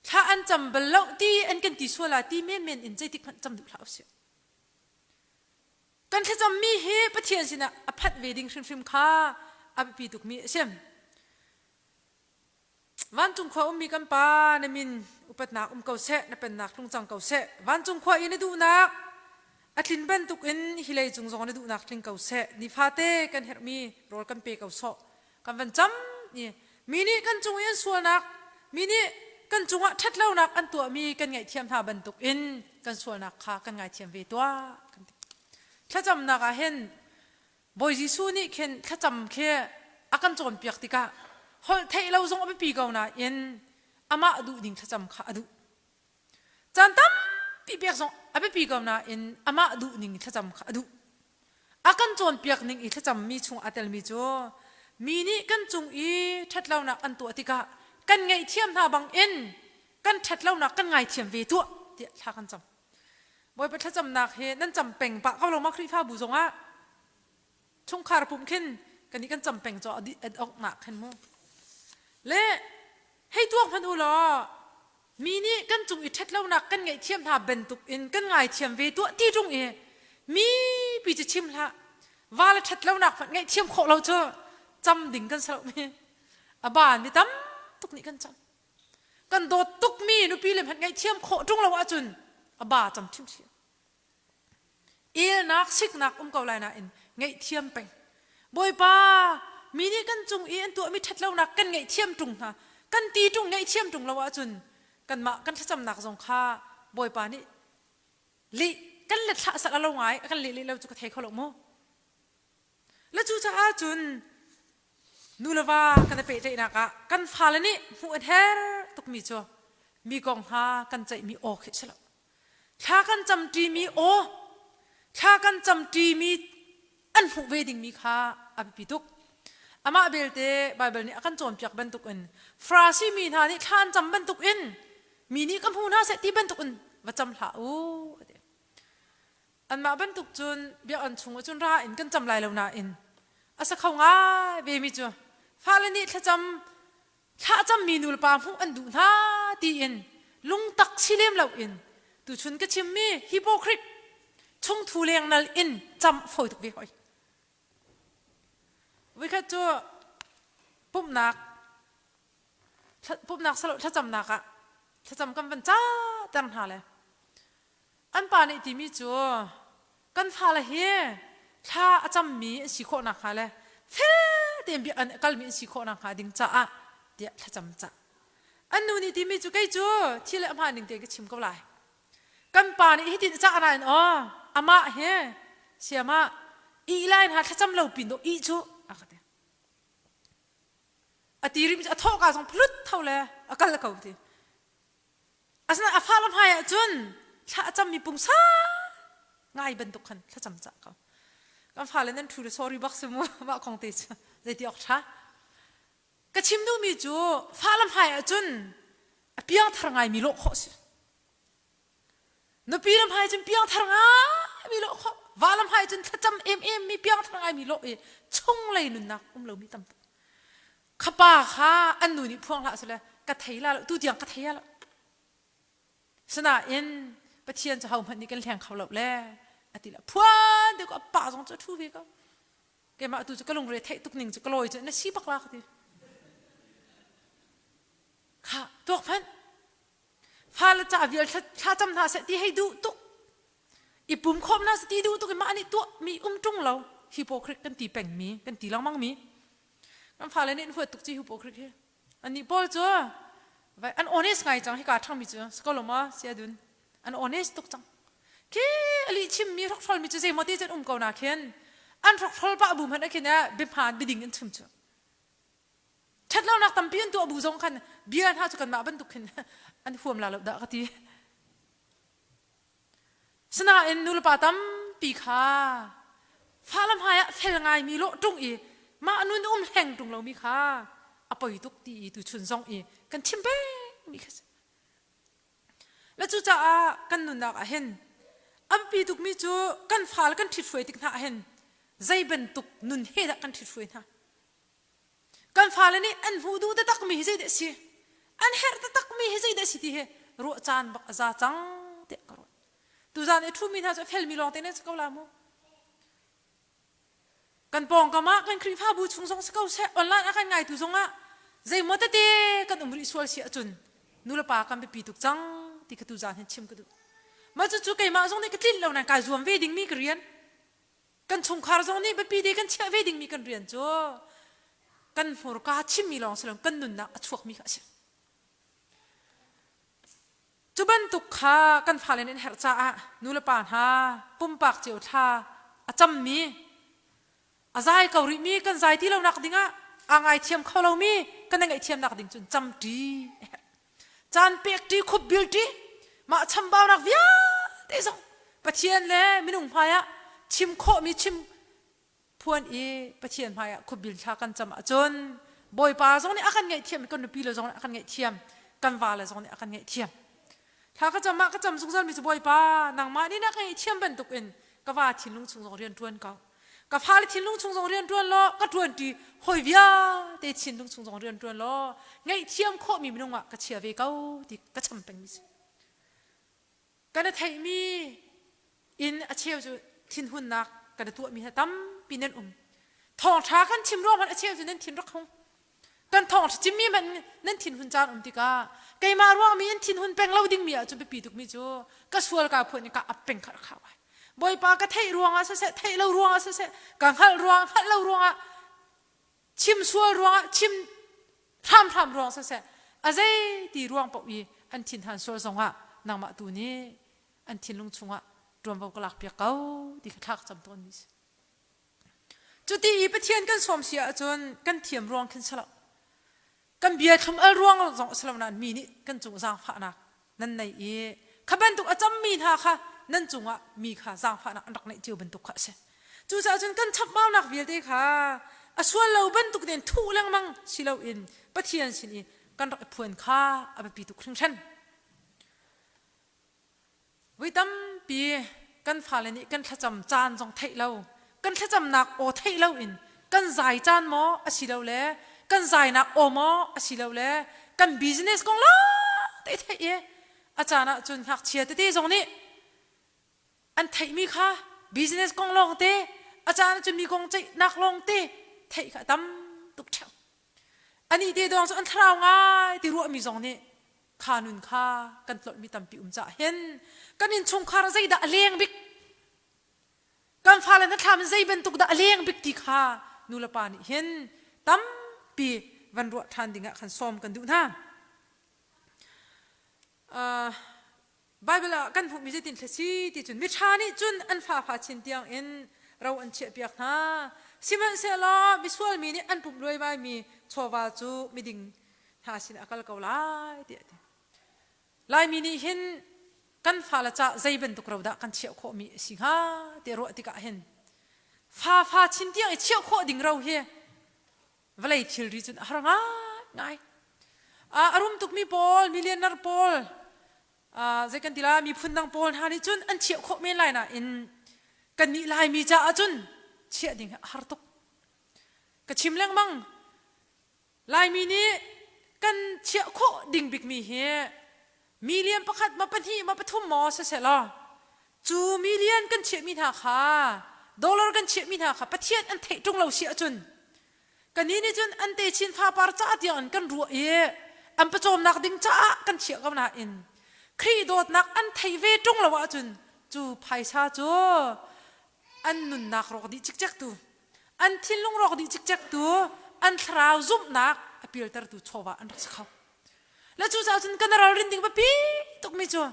Thla an cam bal lo ti an kan ti sual ah ti menmen in zeitik hmanh cam duh hlah usih. Kan thlacammi hi Pathian sinah a phanh ve ding hrimhrim kha a biapi tukmi a si. Vancung khua ummi kan Pa, na min upatnak um ko seh, na pennak tlung cang ko seh. Vancung khua i na duhnak a tlin bantukin hi leicung zong na duhnak tling ko seh. Nifate kan herhmi rawl kan pe ko sawh. Kan van cam i mi nih kan cung i an sualnak, mi nih kan cungah ṭhatlonak an tuahmi kan ngaihthiam hna bantukin kan sualnak kha kan ngaithiam ve tuah. Kan ti. Thlacamnak ah hin Bawi Jesuh nih khin thlacam khi a kan cawnpiak tikah holh theih lo zong a biapi ko nain amah duh ding thlacam kha a duh. Caan tampi pek zong a biapi ko nain amah duh ning thlacam kha a duh. A kan cawnpiak ning i thlacammi chung aa telmi cu mi nih kan cung i ṭhatlonak an tuah tikah kan ngaihthiam hna bangin kan ṭhatlonak kan ngaithiam ve tuah tiah thla kan cam. Bawipa thlacamnak hi nan cam peng pah ko lo ma Khrihfabu zongah chungkhar pum khin kan nih kan cam peng caw ad ok nak khin mu le hei tuak hmanh u law mi nih kan cung i ṭhatlonak kan ngaihthiam hna bantuk in kan ngaithiam ve tuah ti ṭung i mi pi cu chim hlah va le ṭhatlonak hmanh ngaihthiam khawh lo cu cam ding kan si lo mi a baan mi tam tuk nih kan cam Kan dawt tukmi nupi le hmanh ngaihthiam khawh ṭung lo ahcun a ba cam ṭhimṭhim. Elnak, siknak um ko lai nain ngaihthiam peng. Bawipa, mi nih kan cung i an tuahmi ṭhatlonak kan ngaihthiam ṭung hna. Kan ti ṭung ngaihthiam ṭung lo ahcun kanmah kan thlacamnak zong kha Bawipa nih leh kan let hlah sal a lo ngai a kan leh leh lo cu ka thei kho lo mu. Le cucaah cun nu le va kan i pehtlaihnak ah kan fale nih hmuh an herh tukmi cu mi kong hna kan ceihmi aw khi si lo. Thla kan camṭimi aw, thla kan camṭimi an hmuh ve dingmi kha a biapi tuk. Amah belte Baibal nih a kan cawnpiak bantukin Farasi mi hna nih thla an cam bantukin mi nih ka hmu hna seh ti bantukin va cam hlah u. Anmah bantuk cun biakinn chung ah cun ra in kan cam lai lo nain a sa kho ngai vemi cu fale nih thlacam thlacammi nulepa hmuh an duh hna tiin lungtak si lem loin. Tuchun ka chimmi hypocrite chungthu lengnal in cam fawi tuk ve hoi. Voikhat cu pumhnak pumhnak salo thlacamnak ah thlacam kan van ca ter hna le an pa nih timi cu kan fale hi thla a cammi an si khawh nakhnga le fel tein biak an kalmi an si khawh nakhnga ding caah tiah thlacam cah. An nu nih timi cu kei cu thil a hmaan ning tein ka chim ko lai. Kan pa nih hitin a cah nain aw amah hi siamah ih lai hna thlacam lo pin dawh ih cu a ka ti. A ti rim a thawhka zong plut tho le a kal ko ti. Asinain a fale hmai ah cun thla a cammi pungsa ngai bantuk khan thlacam cah ko. Kan fale nan ṭhu le sorry bak si mu mah kong te cu zeiti awk ṭha. Ka chim duhmi cu fale hmai ah cun a piangthar ngaimi lawh khawh si. Nupi le hmai cun piangthar ngaimi lawh khawh. Va le hmai cun thlacam emem mi piangthar ngaimi lawh i chunglei nunnak um lomi tam tuk. Kha pa kha an nu nih phuang hlah sile ka thei la lo tu tiang ka thei lo. Sinain Pathian cu hohmanh nih kan hleng kho lo le a ti le phuan te ko a pa zong cu a ṭhu ve ko. Keimah tu cu ka lungre theih tuk ning cu ka lawi cu na si bak la ka ti. Kha tuak hmanh fale ca vial thlacam hna seh ti hei duh tuk i pum khawm hna seh ti duh tuk i mah nih tuah mi um ṭung lo hypocrite kan ti peng mi kan ti lengmang mi kan fale nih an huat tuk ci hypocrite hi annih pawl cu vai an honest ngai cang hika ṭhang mi cu skoloma siadun an honest tuk cang khi ali chim mi hrokhrol mi cu zeimaw ti cun um ko na khin an hrokhrol pah bu hmanh khin biahmaan biding in chim cu ṭhatlonak tampi an tuah bu zong khan bia hna cu kanmah bantuk khin an huam la lo dah ka ti. Sinain nulepa tampi kha fale hmai ah fel ngaimi lawh ṭung i mah nun um hleng ṭung lomi kha a poi tuk ti i tuchun zong i kan chim pengmi kha si. Le cucaah kan nunnak ah hin a biapi tukmi cu kan fale kan ṭhithruai tik hna ah hin zei bantuk nun he dah kan ṭhithruai hna? Kan fale nih an hmuh duh taktakmi hi zeidah a si? An herh taktakmi hi zeidah a si ti hi ruah caan bak a za cang tiah ka ruat. Tuzaan i ṭhumi hna cu a felmi lawngte nan si ko la mu. Kan pawngkam ah kan Khrihfabu chung zong si ko seh, online a kan ngaitu zongah zeimaw tete kan um rih sual si ahcun nulepa kan biapi tuk cang ti kha tuzaan hin chim ka duh. Mah cucu keimah zong nih ka tlinh lo nain kai zuam ve dingmi ka rian. Kan chungkhar zong nih biapi te kan chiah ve dingmi kan rian cu kan hmurka chimmi lawng si lo kan nunnak a chuakmi kha a si. Cu bantuk kha kan fale nih an herh caah nulepa hna pumpak cio thla a cammi a zai ko rihmi kan zai ti lonak dingah aa ngaithiam kho lomi kan i ngaihthiamnak ding cun camṭi a herh. Caan pekṭi khupbilṭi mah chambaunak vialte zong Pathian le minung hmaiah chim khawhmi chim phuan i Pathian hmaiah khupbil thla kan cam ahcun Bawipa zong nih a kan ngaihthiam i kan nupi le zong nih a kan ngaihthiam kan vale zong nih a kan ngaihthiam. Thla ka cam ah ka cam zungzalmi cu Bawipa nangmah nih na ka ngaihthiam bantukin ka va thinlung chung zong rian ṭuan ko. Ka fale thinlung chung zong rian ṭuan law ka ṭuanṭi hawi vialte thinlung chung zong rian ṭuan law ngaihthiam khawhmi minung ah ka chia ve ko ti ka cham pengmi si. Kan i theihmi in a cheu cu thinhunnak kan i tuahmi hna tampi nan um. Thawngṭha kan chim ruang hmanh a cheu cu nan thin rak hung. Kan thawngṭha chimmi hmanh nan thinhun caan um tikah keimah ruangmi in thinhun peng lo dingmi ahcun biapi tukmi cu ka sual ka phuan i ka ap peng kha rak hau ai. Bawipa ka theih ruangah siseh, theih lo ruangah siseh, ka hngalh ruang, hngalh lo ruangah, chim sual ruangah, chim hramhram ruang siseh, a zei ti ruang paoh i an thinhan sual zongah nangmah tu nih an thinlung chungah ṭuanvo ka lakpiak ko ti kha thla ka cam tawnmi si. Cuti i Pathian kan sawm si ahcun kan thiam ruang khin si lo. Kan bia thlum al ruang zong a si lo nain mi nih kan cung zaangfahnak nan nei i kha bantuk a cammi hna kha nan cungah mi kha zaangfahnak an rak neih cio bantuk kha a si. Cucaah cun kan chapmaunak vialte kha a sual lo bantuk tein thuh lengmang si loin Pathian sin i kan rak i phuan kha a biapi tuk hringhran. Voi tampi kan fale nih kan thlacam caan zong theih lo, kan thlacamnak aw theih loin kan zai caan maw asilole kan zainak aw maw asilole kan business kong lawng te theih i A caan ah cun ngakchia tete zong nih an theihmi kha business kong lawng te, a caan ah cun mi kong ceihnak lawng te theih kha a tam tuk ṭheo. Anih te dawng cu an thlarau ngai ti ruahmi zong nih kha nun kha kan tlolhmi tampi um cah hin kan innchungkhar ah zeidah a leng bik kan fale hna thlam in zei bantuk dah a leng bik ti kha nulepa nih hin tampi van ruah ṭhan dingah khan sawm kan duh hna. Uh, Bible ah kan hmuhmi zeitin thla si ti cun miṭha nih cun an fafa chin tiang in ro an chiahpiak hna. Sihmanhsehlaw misual mi nih an pumh luaimaimi chawva cu miding hna sin a kal ko lai tiah a ti. Laimi nih hin kan fale ca zei bantuk ro dah kan chiah khawhmi a si hnga ti ruah tikah hin fafa chin tiang i chiah khawh ding ro hi vawlei thilri cun a har ngaingai. A rum tukmi pawl, millionaire pawl, zei kan ti la, miphun dang pawl hna nih cun an chiah khawh men lai nain kannih Laimi caah cun chiah ding hi a har tuk. Ka chim lengmang, Laimi nih kan chiah khawh ding bikmi hi million pakhat ma pahnih ma pathum maw siseh law cu million kan chiahmi hna kha dollar kan chiahmi hna kha Pathian an theih ṭung lo si ahcun kannih nih cun an techin fapar ca tiang in kan ruah i an pawcawmnak ding caah kan chiah ko nain Khrih dawtnak an theih ve ṭung lo ahcun cu phaisa cu an nunnak rawk dih cikcek tu an thinlung rawk dih cikcek tu an thlarau zumhnak a pialtertu chawva an rak si kho. Le cucaah cun kan ralrin ding biapi tukmi cu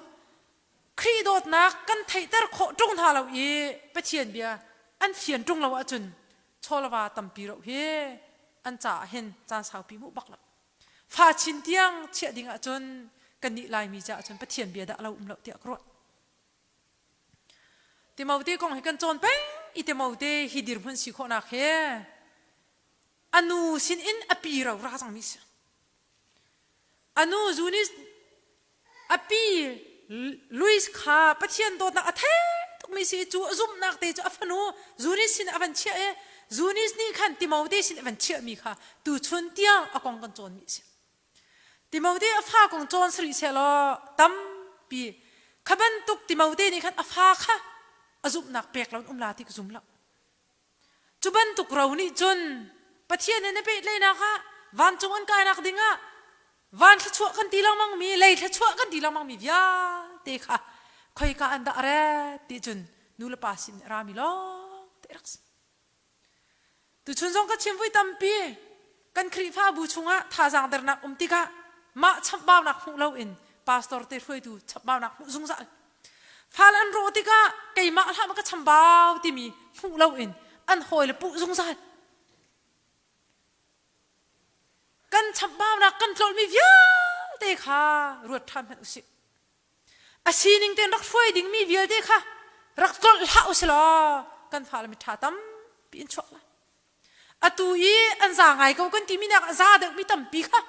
Khrih dawtnak kan theihter khawh ṭung hna lo i Pathian bia an fian ṭung lo ahcun chawlava tampi roh hi an caah hin caan saupi hmuh bak lo. Fa chin tiang chiah ding ahcun kannih Laimi caah cun Pathian bia dah lo um lo tiah ka ruah. Timote kong hi kan cawn peng i Timote hi dirhmun si khawhnak he a nu sin in a pi ro ra cangmi si. A nu Zunis a pi Louis kha Pathian dawtnak a thei tukmi si cu a zumhnak te cu a fanu Zunis sin a van chiah i Zunis nih khan Timote sin a van chiahmi kha tuchun tiang a kong kan cawnmi a si. Timote a fa kong cawn sarih sehlaw tampi kha bantuk Timote nih khan a fa kha a zumhnak pek lo in um la ti ka zum lo. Cu bantuk ro nih cun Pathian in a pehtlaihnak ah vancung an kainak dingah van thluachuah kan ti lengmangmi lei thluachuah kan ti lengmangmi vialte kha khoika an dah ret ti cun nu le pa sin rami lawng te rak si. Tuchun zong ka chim vui tampi kan Khrihfabu chungah thazaang dernak um tikah mah chamhbaunak hmuh loin pastor te hruaitu chamhbaunak hmuh zungzal. Fal an rawh tikah keimah hlah ma ka chambau timi hmuh loin an hawile puh zungzal. Kan chamhbaunak kan tlolhmi vialte kha ruat ṭhan hmanh usih. A sining tein rak hruai dingmi vialte kha rak tlolh hlah usih law kan fale miṭha tampi in chuak lai. Atu i an za ngai ko kan timi nak a za deuhmi tampi kha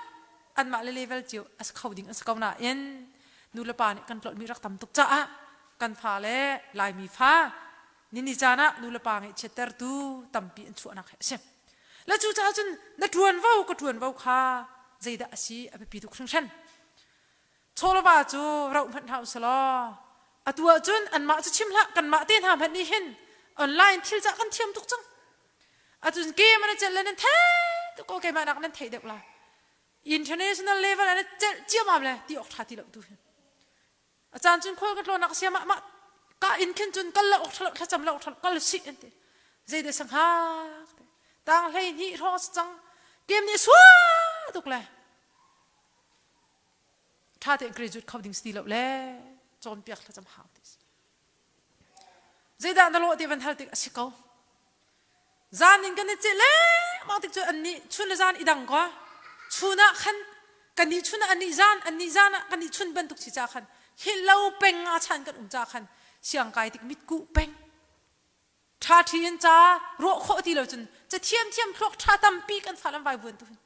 anmah le level cio a si kho ding an si ko nain nu le pa nih kan tlolhmi rak tam tuk caah kan fale Laimi fa nini caan ah nu le pa ngaihchiattertu tampi an chuahnak hi a si. Le cucaah cun na ṭuanvo ka ṭuanvo kha zeidah a si a biapi tuk hringhran. Chawlava cu rauh hmanh hlah usalaw atu ahcun anmah cu chim hlah kanmah te hna hmanh nih hin online thil cah kan thiam tuk cang. Acun game an celh le nan thei tuk ko keimah nak nan theih deuh la. International level an celh ciamam le ti awk tha ti lo tu hin. A caan cun khual ka tlawn nak siam ah mah ka in khin cun kal lo awk tha lo thlacam lo awk tha lo kal sih an ti. Zei de sang hak te. Tang hlei hnih hrawng cang game nih sua tuk le ṭha tein graduate kho ding si ti lo le cawnpiak thlacam hau ti si. Zeidah na lawh ti van hal tik a si ko. Zan in kan i ceh lengmang tik cu annih chun le zan i dang ko. Chun ah khan kan nih chun ah annih zan annih zan ah kan nih chun bantuk si ca khan hil lo peng nga chan kan um ca khan siang kai tik mitkuh peng ṭha ṭhi in ca ruah khawh ti lo cun ca thiamthiam thluak ṭha tampi kan fa lam vai vuan tu hin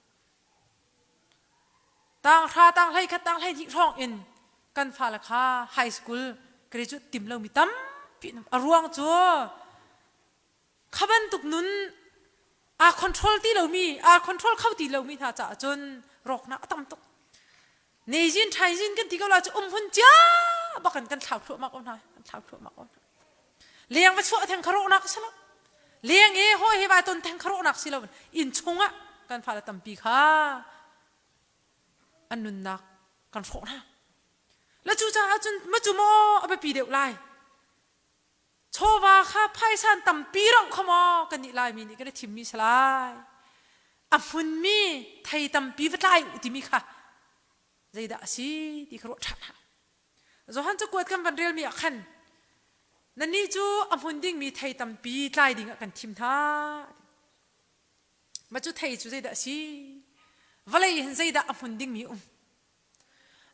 tang hra tang hlei khat tang hlei hnih hrawng in kan fale kha high school graduate tim lomi tampi a ruang cu kha bantuk nun aa control ti lomi aa control kho ti lomi hna caah cun rawknak a tam tuk. Nezin thaizin kan ti ko la cu umhmun cia bakan kan thlau thluahmah ko hna kan thlau thluahmah ko hna. Leng va chuah theng kharawhnak si lo. Leng i hawi he vai ton theng kharawhnak si lo inn chungah kan fale tampi kha an nunnak kan hrawh hna. La cu caah cun ma cu maw a biapi deuh lai. Chawva kha phaisan tampi roh kha maw kan nih Laimi nih kan i thimmi si lai. A hmunmi thei tampi va tlai u timi kha zeidah a si ti kha ruah ṭhan hna. Johan cakuat kan van relmi ah khan nannih cu a hmun dingmi thei tampi tlai ding ah kan thim hna. Mah cu thei cu zeidah a si? Vawlei hin zeidah a hmun dingmi um?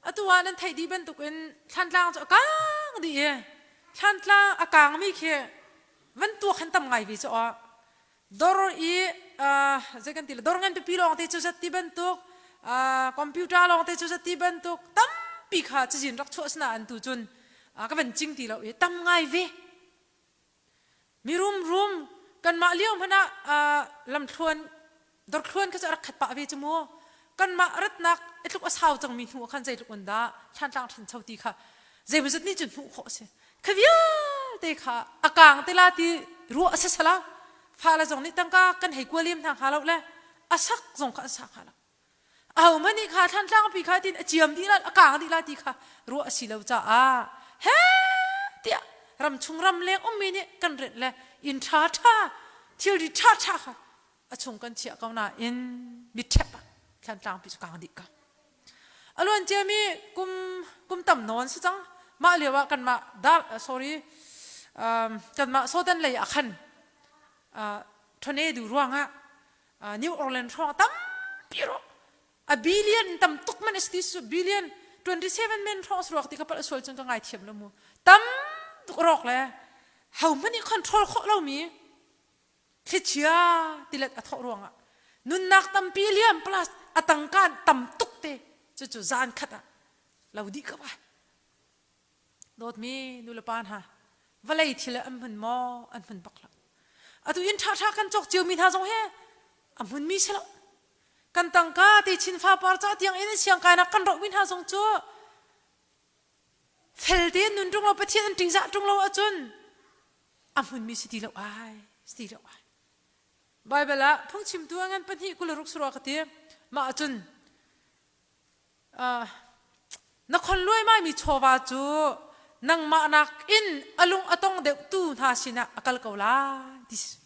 Atu ah nan theih dih bantukin Thlantlang cu a kang dih i Thlantlang a kangmi khi van tuak han tam ngai ve cu aw. Dor i zei kan ti le dor ngan pipi lawng te cu zat ti bantuk computer lawng te cu zat ti bantuk tampi kha cazin rak chuah sina an tu cun ka van cing ti lo i tam ngai ve. Mirum rum kanmah lio hmanh ah lamthluan dorthluan kha cu a rak khat pah ve cu mu. Kanmah ratnak i tluk a sau cangmi hnu ah khan zeitluk in dah Thlantlang ṭhancho ti kha zeimawzat nih cun hmuh khawh a si. Kha vialte kha a kaang te la ti ruah a si sala. Fale zong nih tangka kan hei kua lem hna hnga lo le a sak zong kha an sa hnga lo. Ahohmanh nih kha Thlantlang pi kha tin a ciam dih la a kaang dih la ti kha ruah a si lo caah he tiah ramchung ramleng ummi nih kan renh le inn ṭha ṭha thilri ṭha ṭha kha a chung kan chiah ko nain mitṭhep ah Thlantlang pi cu kaang dih ko. A luan ciami kum kum tam nawn si cang mah lio ah kanmah dar sorry um, kanmah Sodan lei ah khan uh, tornado ruangah New Orleans hrawng tampi rawh a billion tam tuk man a si ti billion 27 men hrawng suak ti ka palh sual cun ka ngai thiam lo mu tam tuk rawk le ho hmanh nih control khawh lomi thlichia tilet a thawh ruangah nunnak tampi liam plus a tangka tam tuk te cucu zan khat ah lo dih ko ai Dawtmi nulepa hna, vawlei thil an hmun maw? An hmun bak lo. Atu inn ṭhaṭha kan cawk ciomi hna zong hi a hmunmi si lo. Kan tangka te chin fapar ca tiang in siangkainak kan rohmi hna zong cu fel tein nun ṭung lo Pathian an ṭihzah ṭung lo ahcun a hmunmi si ti lo ai, si ti lo ai. Baibal ah phungchimtu a ngan pahnih 26 surah ka ti. Mah ahcun Na khon luaimaimi chawva cu nangmah nakin a lung a tong deuhtu hna sinah a kal ko lai ti si.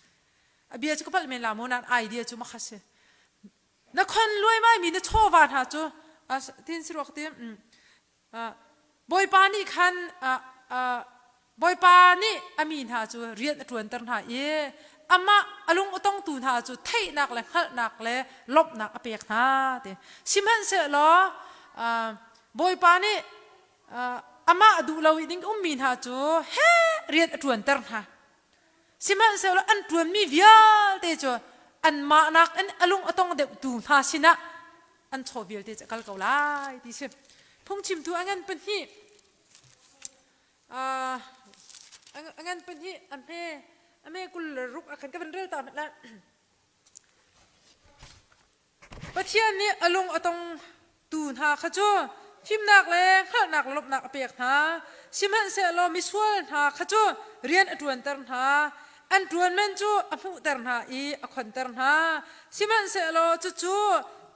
A bia cu ka palh men la maw nain idea cu makha si. Na khon luaimaimi na chawva hna cu tin si ruak ti Bawipa nih khan Bawipa nih a mi hna cu rian a ṭuanter hna i amah a lung a tongtu hna cu theihnak le hngalhnak le lawmhnak a pek hna ti. Sihmanhsehlaw Bawipa nih amah duh lo i ding ummi hna cu heh rian a ṭuanter hna. Sihmanhsehlaw an ṭuanmi vialte cu anmah nakin a lung a tong deuhtu hna sinah an chaw vialte cu a kal ko lai ti si. Phungchimtu a ngan pahnih a ngan pahnih a hme a hme 26 ah khan ka van rel ta hmanh lai. Pathian nih a lung a tong tu hna kha cu fimnak le hngalhnak le lawmhnak a pek hna. Sihmanhsehlaw misual hna kha cu rian a ṭuanter hna. An ṭuanman cu a hmuhter hna i a khonter hna. Sihmanhsehlaw cucu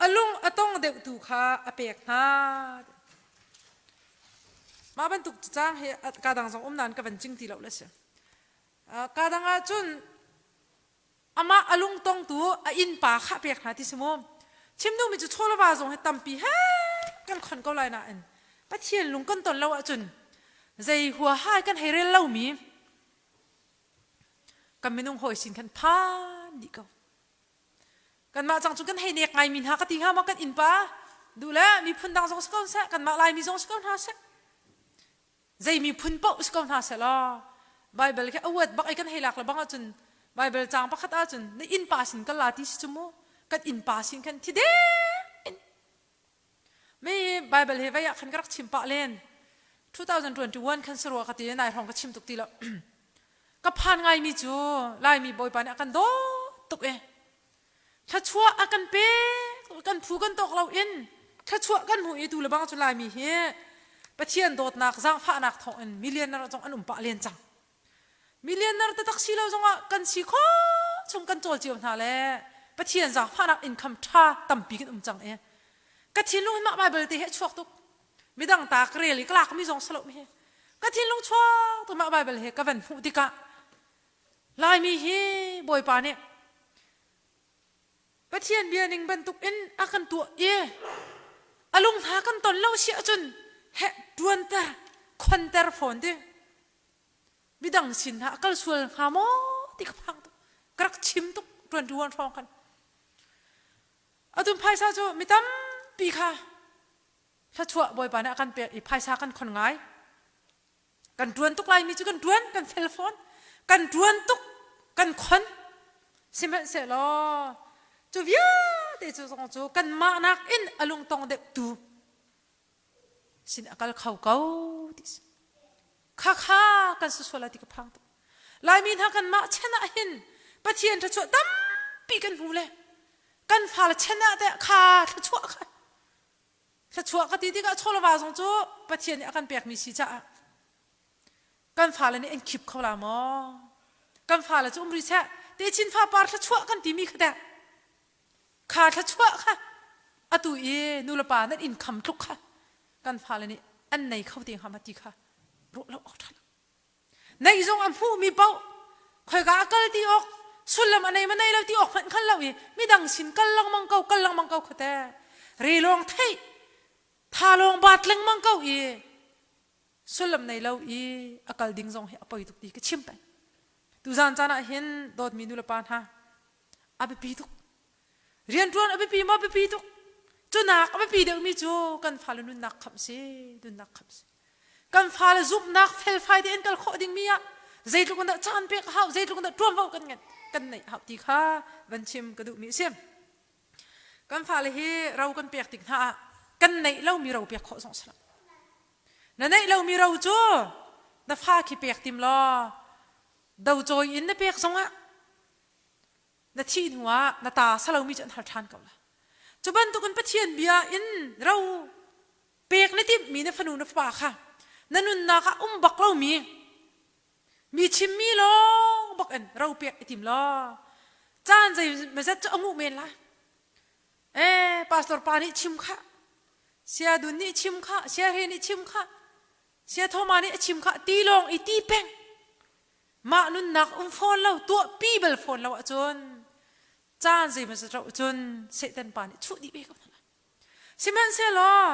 a lung a tong deuhtu kha a pek hna. Mah bantuk caang hi ka dang zong um nain ka van cing ti lo le si. Ka dang ah cun amah a lungtongtu a innpa kha pek hna ti si mu. Chim duhmi cu chawlava zong hi tampi he kan khon ko lai nain Pathian lung kan ton lo ahcun zei huaha kan hei rel lomi kan minung hawi sin khan phan dih ko. Kanmah cang cu kan hei nek ngaimi hna ka ti hnga maw kan innpa duh le miphun dang zong si ko seh kanmah Laimi zong si ko hna seh zei miphun paoh si ko hna seh law Bible khi a uat bak i kan hei lak le bang ahcun Bible caang pakhat ahcun na innpa sin kal la ti si cu mu kan innpa sin khan thi deng in mi Bible hi vei ah khan ka rak chim pah len 2021 khan sarua ka ti nai hrawng ka chim tuk ti lo ka phan ngaimi cu Laimi Bawipa nih a kan dawt tuk e thluachuah a kan pek kan phu kan tawk lo in. Thluachuah kan hmuh i tu le bang cu Laimi hi Pathian dawtnak zaangfahnak thawngin millionaire zong an um pah len cang. Millionaire taktak si lo zongah kan si khawh chung kan cawl cio hna le Pathian zaangfahnak income ṭha tampi kan um cang i ka thinlung hi mah Bible te hi a chuak tuk. Midang ta ka rel i ka lakmi zong si lo mi hi. Ka thinlung chuak tuk mah Bible hi ka van hmuh tikah Laimi hi Bawipa nih Pathian bia ning bantuk in a kan tuah i a lung hna kan ton lo si ahcun heh ṭuanter khonter fawn ding midang sin hna a kal sual hnga maw ti ka phang tuk ka rak chim tuk ṭuan ṭuan hrawng khan atun phaisa cu mi tampi kha thluachuah Bawipa nih a kan pek i phaisa kan khon ngai Kan ṭuan tuk laimi cu kan ṭuan, kan fel fawn. Kan ṭuan tuk, kan khon. Sihmanhsehlaw cu vialte cu zong cu kanmah nakin a lungtong deuhtu sin a kal kho ko ti si. Khakha kan si sual lai ti ka phang tuk. Laimi hna kanmah chan ah hin Pathian thluachuah tampi kan hmu le kan fale chan ah teh kha thluachuah kha Thluachuah ka ti tikah chawleva zong cu Pathian nih a kan pekmi si caah kan fale nih an khip kho la maw? Kan fale cu um rih seh. Techin fapar thluachuah kan timi kha teh kha thluachuah kha atu i nulepa nan inn kham tluk kha kan fale nih an nei kho te hnga ma ti kha ruah lo awk ṭha lo. Neih zong a hmuhmi paoh khoika a kal ti awk sullam a nei ma nei lo ti awk hmanh hngal lo i midang sin kal lengmang ko kal lengmang ko kha te re lawng theih tha lawng baat lengmang ko i sullam nei lo i a kal ding zong hi a poi tuk ti ka chim peng tuzan caan ah hin dawtmi nu le pa hna a biapi tuk Rianṭuan a biapi maw biapi tuk. Cunak a biapi deuhmi cu kan fale nunnak khamh si, nunnak khamh si. Kan fale zumhnak felfai tein kal khawh dingmi ah zeitluk in dah caan pek a hau, zeitluk in dah ṭuanvo kan ngeih, kan neih a hau ti kha van chim ka duhmi a si. Kan fale hi ro kan pek tik hna ah kan neih lomi ro pek khawh zong a si lo. Na neih lomi ro cu na fa khi pek tim law docawi in na pek zongah na thih hnuah na ta salomi cu an hal ṭhan ko lai. Cu bantukin Pathian bia in ro pek na timhmi na fanu na fapa kha na nunnak ah um bak lomi mi chimmi lawng bak in ro pek i tim law caan zeimazat cu a nguh men lai. Eh, pastor pa nih chim kha, sia dun nih chim kha, sia he nih chim kha, sia thoma nih a chim kha ti lawng i ti peng. Mah nunnak um fawn lo, tuahpi bal fawn lo ahcun caan zeimazat rauh cun Satan pa nih chuh dih ve ko hna lai. Sihmanhsehlaw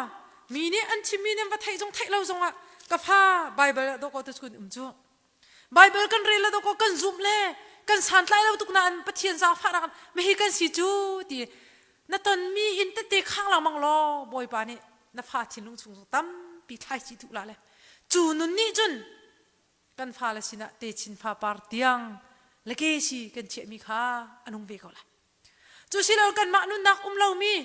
mi nih an chimmi nan va theih zong theih lo zongah ka fa Bible ah dawkaw tu kun um cu. Bible kan rel lo dawkaw kan zumh le kan santlai lo tuk nain Pathian zaangfahnak mihi kan si cu ti na tonmi in tete khang lengmang law Bawipa nih na fa thinlung chung tampi thlai chih duh la le cu nun nih cun kan fale sinah techin fapar tiang le ke si kan chiahmi kha a nung ve ko lai. Cu si lo kanmah nunnak um lomi,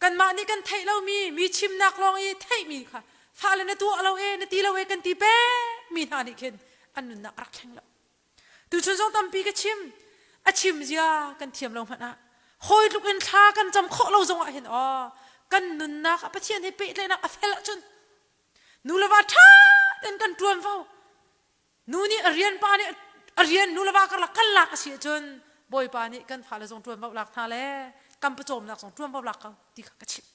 kanmah nih kan theih lomi, mi chimnak lawng i theihmi kha fale na tuah lo e, na ti lo e kan ti pekmi hna nih khin an nunnak a rak thleng lo. Tuchun zong tampi ka chim, a chim zia kan thiam lo hmanh ah hawi tluk in thla kan cam khawh lo zong ah hin aw kan nunnak ah Pathian he pehtlaihnak a fel ahcun Nu le va ṭha tein kan ṭuanvo. Nu nih a rian, pa nih a rian nu le va karlak kan lak a si ahcun Bawipa nih kan fale zong ṭuanvo lak hna le kan pawcawmnak zong ṭuanvo lak ko ti kha ka chimh.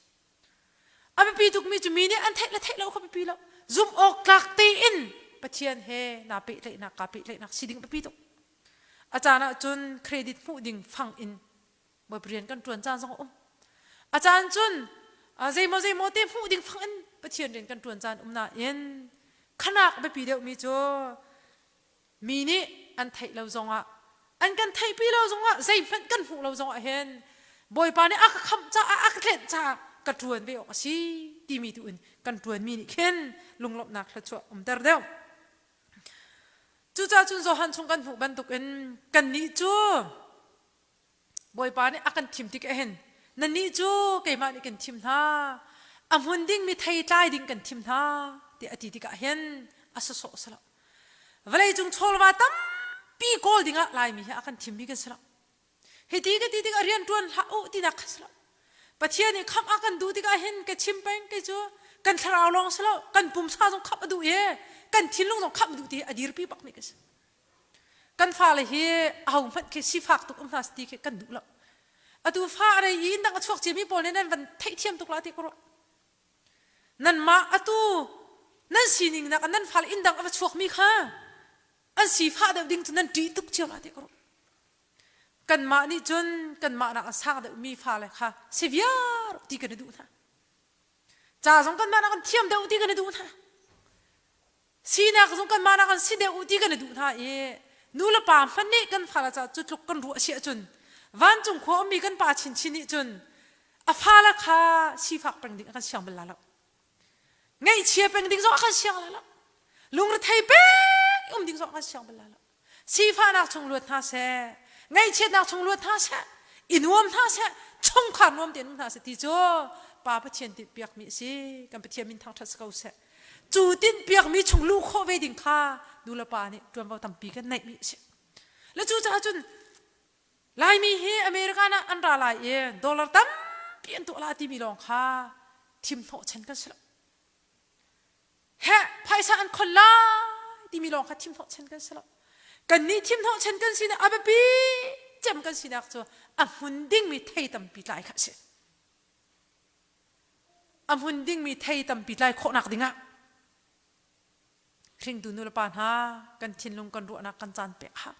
A biapi tukmi cu mi nih an theih le theih lo kha biapi lo. Zumh awk tlak tein Pathian he naa pehtlaihnak kaa pehtlaihnak si ding biapi tuk. A caan ahcun credit hmuh ding fang in Bawipa rian kan ṭuan caan zong a um. A caan cun zeimaw zeimaw te hmuh ding fang in Pathian rian kan ṭuan caan um nain khanak biapi deuhmi cu mi nih an theih lo zongah an kan theihpi lo zongah zeihmanh kan hmuh lo zongah hin Bawipa nih a ka khamh caah a ka tlenh caah ka ṭuan ve awk a si timi tu in kan ṭuanmi nih khin lunglawmhnak thluachuah umter deuh. Cucaah cun Johan chung kan hmuh bantukin kannih cu Bawipa nih a kan thim tik ahhin nannih cu keimah nih kan thim hna a hmun dingmi thei tlai ding kan thim hna tiah a ti tikah hin a sawsawh si lo vawlei cung chawlva tampi kawl dingah Laimi hi a kan thimmi kan si lo hiti ka ti tikah rian ṭuan hlah u tinak kha si lo. Pathian nih khamh a kan duh tikah hin ka chim peng kei cu kan thlarau lawng si lo kan pumsa zong khamh a duh i kan thinlung zong khamh a duh ti a dirpi bak mi ka si. Kan fale hi aho hmanh khi sifak tuk um hna ti khi kan duh lo. Atu fa a rei i inn dang a chuak ciami pawl nih nan van theihthiam tuk la ti ka ruah. Nanmah atu nan sining nak nan fale inn dang a va chuakmi kha an sifah deuh ding cu nan ṭih tuk cio la ti ka ruah. Kanmah nih cun kanmah nak a sang deuhmi fale kha si viar ti kan i duh hna. Ca zong kanmah nak an thiam deuh ti kan i duh hna. Sinak zong kanmah nak an si deuh ti kan i duh hna i nu le pa hmanh nih kan fale ca cu tluk kan ruah si ahcun vancung khua ummi kan pa chinchin nih cun a fale kha sifak peng ding a kan siang bal la lo. Ngaihchia peng ding zong a kan siang la lo. Lungrethei peng um ding zong a kan siang bal la lo. Sifahnak chung luat hna seh, ngaihchiatnak chung luat hna seh, i nuam hna seh, chungkhar nuam tein um hna seh ti cu Pa Pathian tinhpiakmi a si. Kan Pathian min thangṭhat si ko seh. Cu tinhpiakmi chung luh khawh ve ding kha nu le pa nih ṭuanvo tampi kan neihmi a si. Le cucaah cun Laimi hi American ah an ra lai i dollar tampi an tuah la timi lawng kha thim hnawhchan kan si lo. Heh, phaisa an khon lai timi lawng kha thim hnawhchan kan si lo. Kannih thim hnawhchan kan sinak a biapi cem kan sinak cu a hmun dingmi thei tampi tlai kha a si. A hmun dingmi thei tampi tlai khawhnak dingah hringtu nulepa hna kan thinlung kan ruahnak kan caan pek a hau.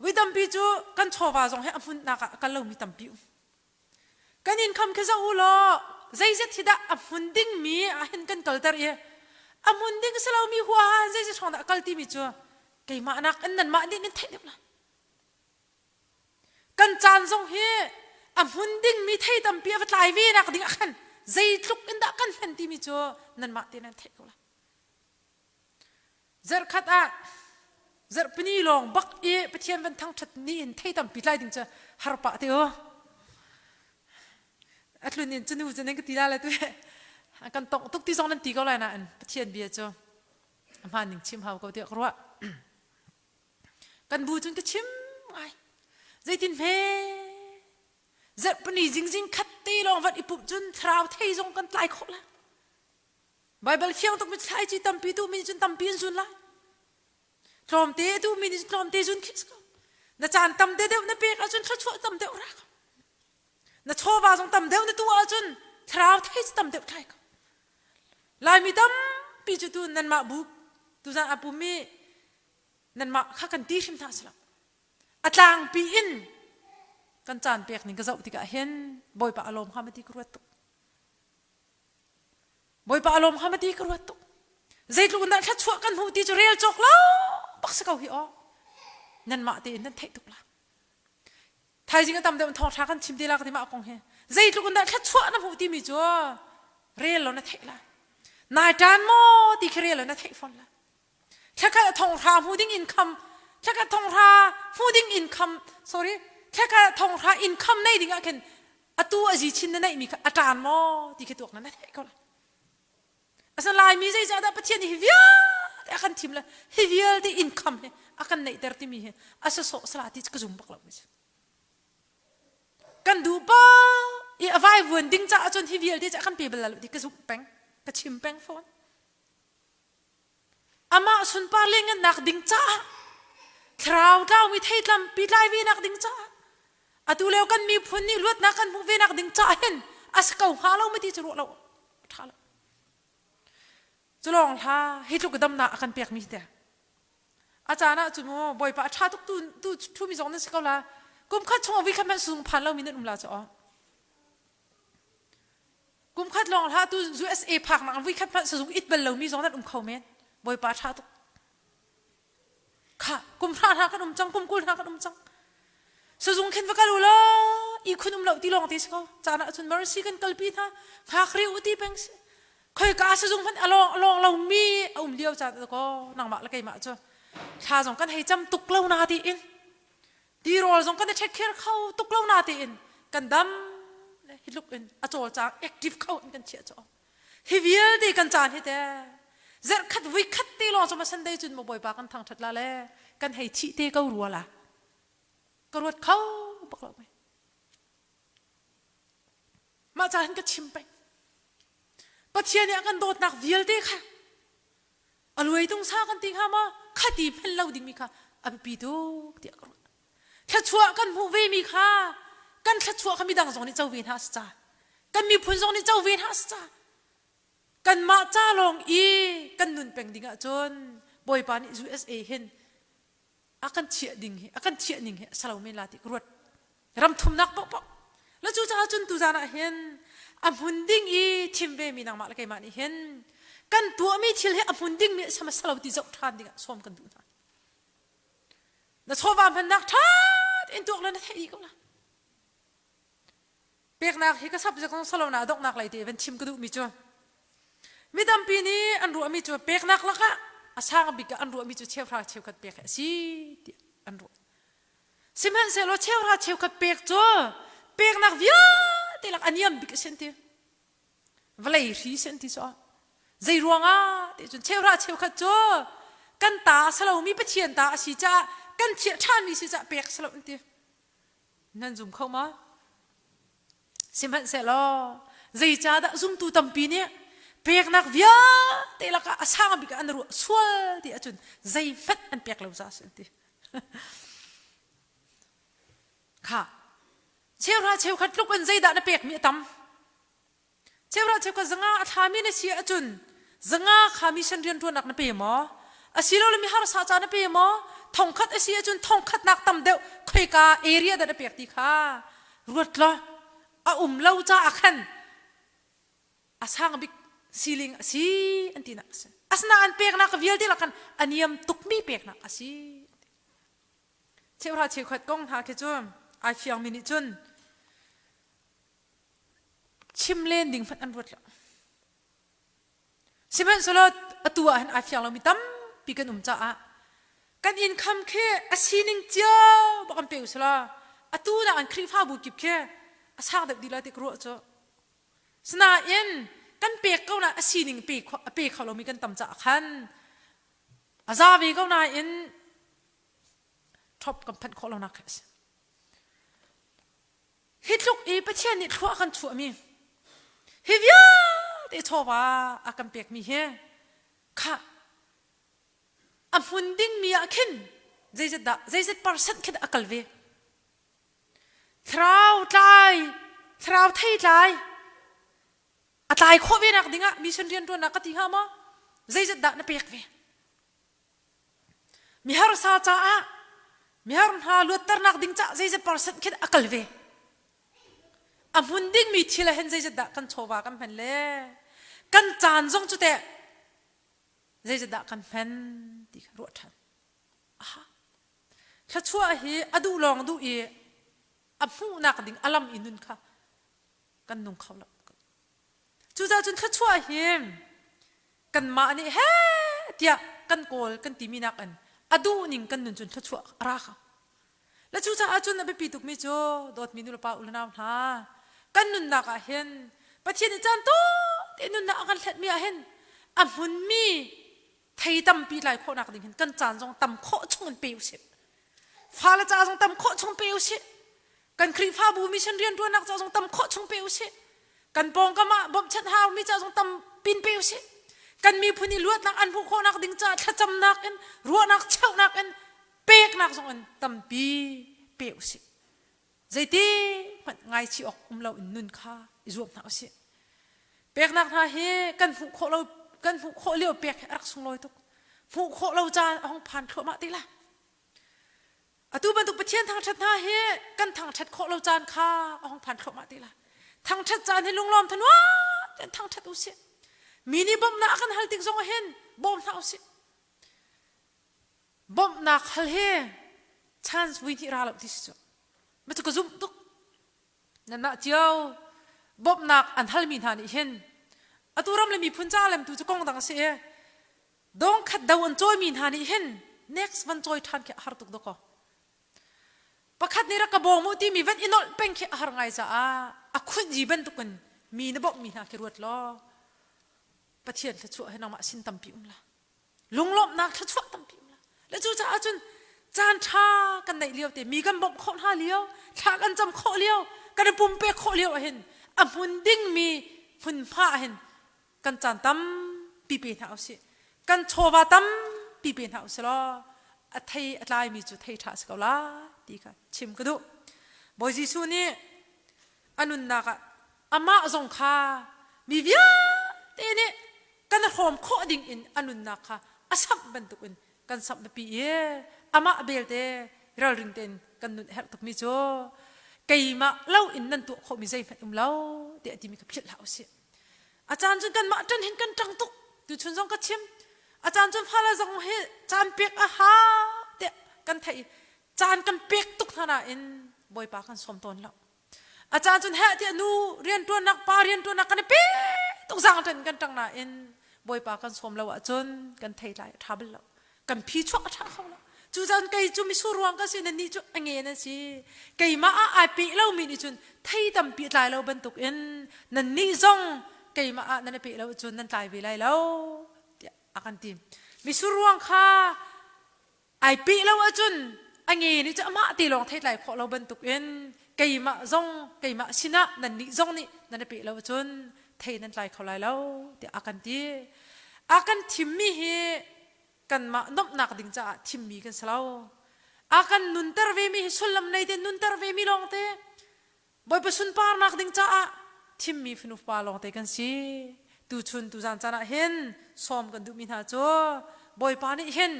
Voi tampi cu kan chawva zong hi a hmunnak ah a kal lomi tampi um. Kan income khi zoh u law zeizat hi dah a hmun dingmi ah hin kan kalter i a hmun ding si lomi huaha hin zeizat hrawng dah a kal timi cu keimah nak in nanmah nih nan theih deuh lai. Kan caan zong hi a hmun dingmi thei tampi a va tlai ve nak ding ah khan zeitluk in dah kan hman timi cu nanmah te nan theih ko lai. Zarhkhat ah zarhpini lawng bak i Pathian van thangṭhat ni in thei tampi tlai ding cu har pah te u. A tlun in cunu cu nan ka ti la le tu kan tongh tuk ti zong nan ti ko lai nain Pathian bia cu a hmaan ning chim hau ko tiah ka ruah. Kan bu cun ka chim ngai. Zeitin hme zarhpini zingzing khat te lawng van i pumh cun thlarau thei zong kan tlai khawh la. Baibal fiang tuk mi thlaici tampi duhmi nih cun tampi an zun lai. Tlawmte a duhmi nih cun tlawmte zun khi ko. Na caan tam deuh na pek ahcun thluachuah tam deuh rak. Na chawva zong tam deuh na tuah ahcun thlarau thei cu tam deuh thlai ko. Laimi tampi cu tu nanmah bu tuzan a pumi nanmah kha kan ti hrim hna si lo. A tlangpi in kan caan pek ning ka zoh tikah hin Bawipa a lawm hnga ma ti ka ruat tuk. Bawipa a lawm hnga ma ti ka ruat tuk. Zeitluk in dah thluachuah kan hmuh ti cu rel cawk lo bak si ko hi aw. Nanmah tein nan theih tuk la. Thaizing a tam deuh in thawngṭha kan chim te la ka ti mah kong hi. Zeitluk in dah thluachuah na hmuh timi cu rel lo na theih la. Nai ṭan maw ti khi rel lo na theih fawn la. Thlakhat thonghra hmu ding income thlakhat thonghra hmu ding income sorry thlakhat thonghra income nei ding ah khin atu azi chin na neih mi kha a ṭan maw ti khi tuak na na theih ko la. Asa Laimi zeicah dah Pathian nih hi vialte a kan thim le hi vialte income hi a kan neihter timi hi a sawsawh sala ti ka zum bak lo mi si. Kan duh pa i a vaivuan ding caah cun hi vialte cu a kan pe bal lo ti ka zumh peng ka chim peng fawn. Amah sunpar lianngannak ding caah thlarau tlaumi theitlam pitlai ve nak ding caah atu lio kan miphun nih luatnak kan hmuh ve nak ding caah hin a si ko hnga lo ma ti cu ruah lo ṭha lo. Cu lawng hla hi tluk damnak a kan pekmi te. A caan ah cun mu Bawipa a ṭha tuk tu tu ṭhumi zong nan si ko la. Kum khat chung ah voi khat hmanh sung phan lomi nan um la cu aw. Kum khat lawng hlah tu USA phak nak vui khat hmanh sazung it bal lomi zong nan um kho men. Bawipa ṭha tuk. Kha kum hra hna kan um cang, kum 20 hna kan um cang. Sazung khin va kal u law i khun um lo ti lawng te si ko. Caan ah cun mercy kan kalpi hna. Hngak ri u ti peng si. Khoi ka sazung hmanh a lawng lawng lomi a um lio caan ko nangmah le keimah cu. Thla zong kan hei cam tuk lo na ti in. Tirawl zong kan i ṭhekher kho tuk lo natein kan dam le hi tluk in a cawlcang active kho in kan chiah cu. Hi vialte kan caan hi te zarhkhat vuikhat te lawng cu ma Sunday cun maw Bawipa kan thangṭhat la le kan hei thih te ko rua la. Ka ruat kho bak lo mei. Mah ca hin ka chim peng. Pathian nih a kan dawtnak vialte kha a luai tung sa kan ti hnga maw? Khati hman lo dingmi kha a biapi tuk tiah ka ruah. Thluachuah kan hmuh vemi kha kan thluachuah kha midang zong nih co ve hna a si ca. Kan miphun zong nih co ve hna a si ca. Kanmah ca lawng i kan nun peng ding ahcun Bawipa nih USA hin a kan chiah ding hi a kan chiah ning hi a salo men la ti ka ruat. Ram thumnak paohpaoh. La cu caah cun tuzan ah hin a hmun ding i thim ve mi nangmah le keimah nih hin kan tuahmi thil hi a hmun ding mi a sama salo ti zoh ṭhan ding ah sawm kan duh hna. Na chawva hmannak ṭha tein tuak le na theih dih ko la. Peknak hi ka subject zong salo na donghnak lei te van chim ka duhmi cu mi tampi nih an ruahmi cu peknak lakah a sang bik ah an ruahmi cu cheuhra cheukhat pek hi a si tiah an ruah. Sihmanhsehlaw cheuhra cheukhat pek cu peknak vialte lak a niam bik a si an ti. Vawlei hri si an ti cu. Zei ruangah ti cun cheuhra cheukhat cu kan ta a si lomi Pathian ta a si caah kan thiah ṭhanmi si caah pek si lo an ti. Nan zum kho ma? Sihmanhsehlaw zeicahdah zumtu tampi nih peknak vialte lakah a sang bik ah an ruah sual ti ahcun zeihmanh an pek lo caah a si an ti. Kha cheuhra cheukhat tluk in zeidah na pekmi a tam? Cheuhra cheukhat zanga a thlami na si ahcun zanga kha mission rianṭuannak na pe maw? Asilole mi harsa ca na pe maw? Thongkhat a si ahcun thongkhatnak tam deuh khoika area dah na pek ti kha ruat law a um lo caah khan a sang bik siling a si an tinak a si. Asinain peknak vialte lak khan a niam tukmi peknak a si. Cheuhra cheukhat kong hna khi cu ai fiangmi nih cun chim len ding hmanh an ruat lo. Sihmanhsehlaw atu ah hin ai fiang lomi tampi kan um caah kan income khi a sining cio bak an pe usila atu nak an Khrihfabu kip khi a sang deuh dih lai ti ka ruah cu. Sinain kan pek ko na a sining pe a pe kho lomi kan tam caah khan a za ve ko nain top kan phanh khawh lonak khi a si. Hi tluk i Pathian nih thlua a kan chuahmi hi vialte chawva a kan pekmi hi kha a hmun dingmi ah khin zeizat dah zeizat percent khin a kal ve thlarau tlai thlarau thei tlai a tlai khawh ve nak dingah mission rianṭuannak ka ti hnga maw zeizat dah na pek ve Miharsa caah mihar hna luatternak ding caah zeizat percent khin a kal ve. A hmun dingmi thil ah hin zeizat dah kan chawva kan hman le kan caan zong cu teh zeizat dah kan hman ti kha ruah ṭhan. Aha. Thluachuah hi a duh lawng duh i a hmuhnak ding a lam i nun kha kan nung kho lo. Cucaah cun thluachuah hi kanmah nih he tiah kan kawl kan timi nakin a duhning kan nun cun thluachuah a ra kho. Le cucaah cun a biapi tukmi cu dawtmi nulepa u le nau hna kan nunnak ah hin Pathian nih caan tawte nunnak a kan hletmi ah hin a hmunmi thei tampi tlai khawhnak ding hin kan caan zong tam khawh chung in pe usih. Fale ca zong tam khawh chung pe usih. Kan Khrihfabu mission rianṭuannak ca zong tam khawh chung pe usih. Kan pawngkam ah bawmhchanh haumi ca zong tam pin pe usih. Kan miphun i luatnak an hmuh khawhnak ding caah thlacamnak in ruahnak cheuhnak in peknak zong in tampi pe usih. Zeiti hmanh ngaichih awk um lo in nun kha i zuam hna usih. Peknak hna hi kan hmuh khawh lo kan hmuh khawh lio pek hi a rak sunglawi tuk. Hmuh khawh lo caan a hung phan thluahmah te lai. Atu bantuk Pathian thangṭhat hna hi kan thangṭhat khawh lo caan kha a hung phan thluahmah te lai. Thangṭhat caan hi lunglawm thanuam tein thangṭhat usih. Mi nih bawmhnak a kan hal tik zong ah hin bawm hna usih. Bawmhnak hal hi chance vui hnih ra lo ti si cu. Ma cu ka zumh tuk. Nanmah cio bawmhnak an halmi hna nih hin atu ram le miphun ca lemtu cu kong dang a si i Dawngkhat do an cawimi hna nih hin next van cawi ṭhan khi a har tuk dawkaw. Pakhat nih rak ka bawm u timi van i nolh peng khi a har ngai caah a khunyi bantukin mi na bawmhmi hna khi ruat law Pathian thluachuah he nangmah sin tampi um la. Lunglawmhnak thluachuah tampi um la. Le cucaah cun caan ṭha kan neih lio te mi kan bawmh khawh hna lio, thla kan cam khawh lio, kan i pumpek khawh lio ahhin a A hmun dingmi hmunhma ah hin kan caan tampi pe hna usih. Kan chawva tampi pe hna usih law a thei a tlaimi cu thei ṭha a si ko lai ti kha chim ka duh. Bawi Jesuh nih a nunnak ah amah zong kha mi vialte nih kan hrawm khawh ding in a nunnak kha a samh bantukin kan samh biapi i amah belte ralring tein kan nun a herh tukmi cu keimah lo in nan tuah khawhmi zeihmanh um lo tiah timi kha philh hlah usih. A caan cun kanmah ṭan hin kan ṭang tuk tuchun zong ka chim. A caan cun fale zong hi caan pek a hau tiah kan theih i caan kan pek tuk hna nain Bawipa kan sawm tawn lo. A caan cun heh tiah nu rianṭuannak pa rianṭuannak kan i pe tuk zaang ṭan kan ṭang nain Bawipa kan sawm lo ahcun kan thei lai a ṭha bal lo. Kan phi chuak a ṭha kho lo. Cu caan kei cu misur ruang ka si nan nih cu a nge nan si. Keimah ah ai peh lomi nih cun thei tampi a tlai lo bantukin nan nih zong keimah ah nan i peh lo cun nan tlai ve lai lo tiah a kan ti. Misur ruang kha ai peh lo ahcun a nge nih cu amah te lawng theitlai khawh lo bantukin keimah zong keimah sinah nannih zong nih nan i peh lo ahcun thei nan tlai kho lai lo tiah a kan ti. A kan thimmi hi kanmah nuamhnak ding caah thimmi kan si lo. A kan nunter vemi hi sullam nei te nunter vemi lawngte Bawipa sunparnak ding caah thimmi fanu fapa lawngte kan si. Tuchun tuzan caan ah hin sawm kan duhmi hna cu Bawipa nih hin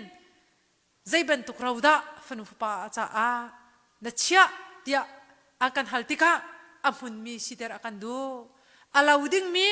zei bantuk ro dah fanu fapa caah na chiah tiah an kan hal tikah a hmunmi siter a kan duh. A lo dingmi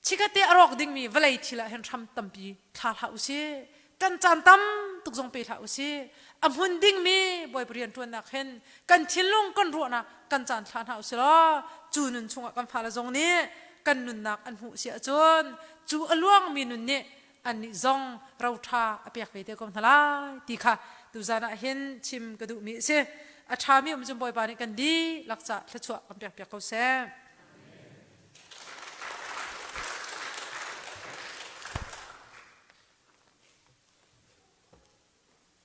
Chikkhatte a rawk dingmi vawlei thil ah hin hram tampi thla hlah usih. Kan caan tam tuk zong pe hlah usih. A hmun dingmi Bawipa rianṭuannak hin kan thinlung kan ruahnak kan caan thla hna usih law cu nun chungah kan fale zong nih kan nunnak an hmuh si ahcun cu a luangmi nun nih annih zong ro ṭha a pek ve te ko hna lai ti kha tuzan ah hin chim ka duhmi a si. A ṭhami um cun Bawipa nih kan dihlak cah thluachuah kan pek piak ko seh.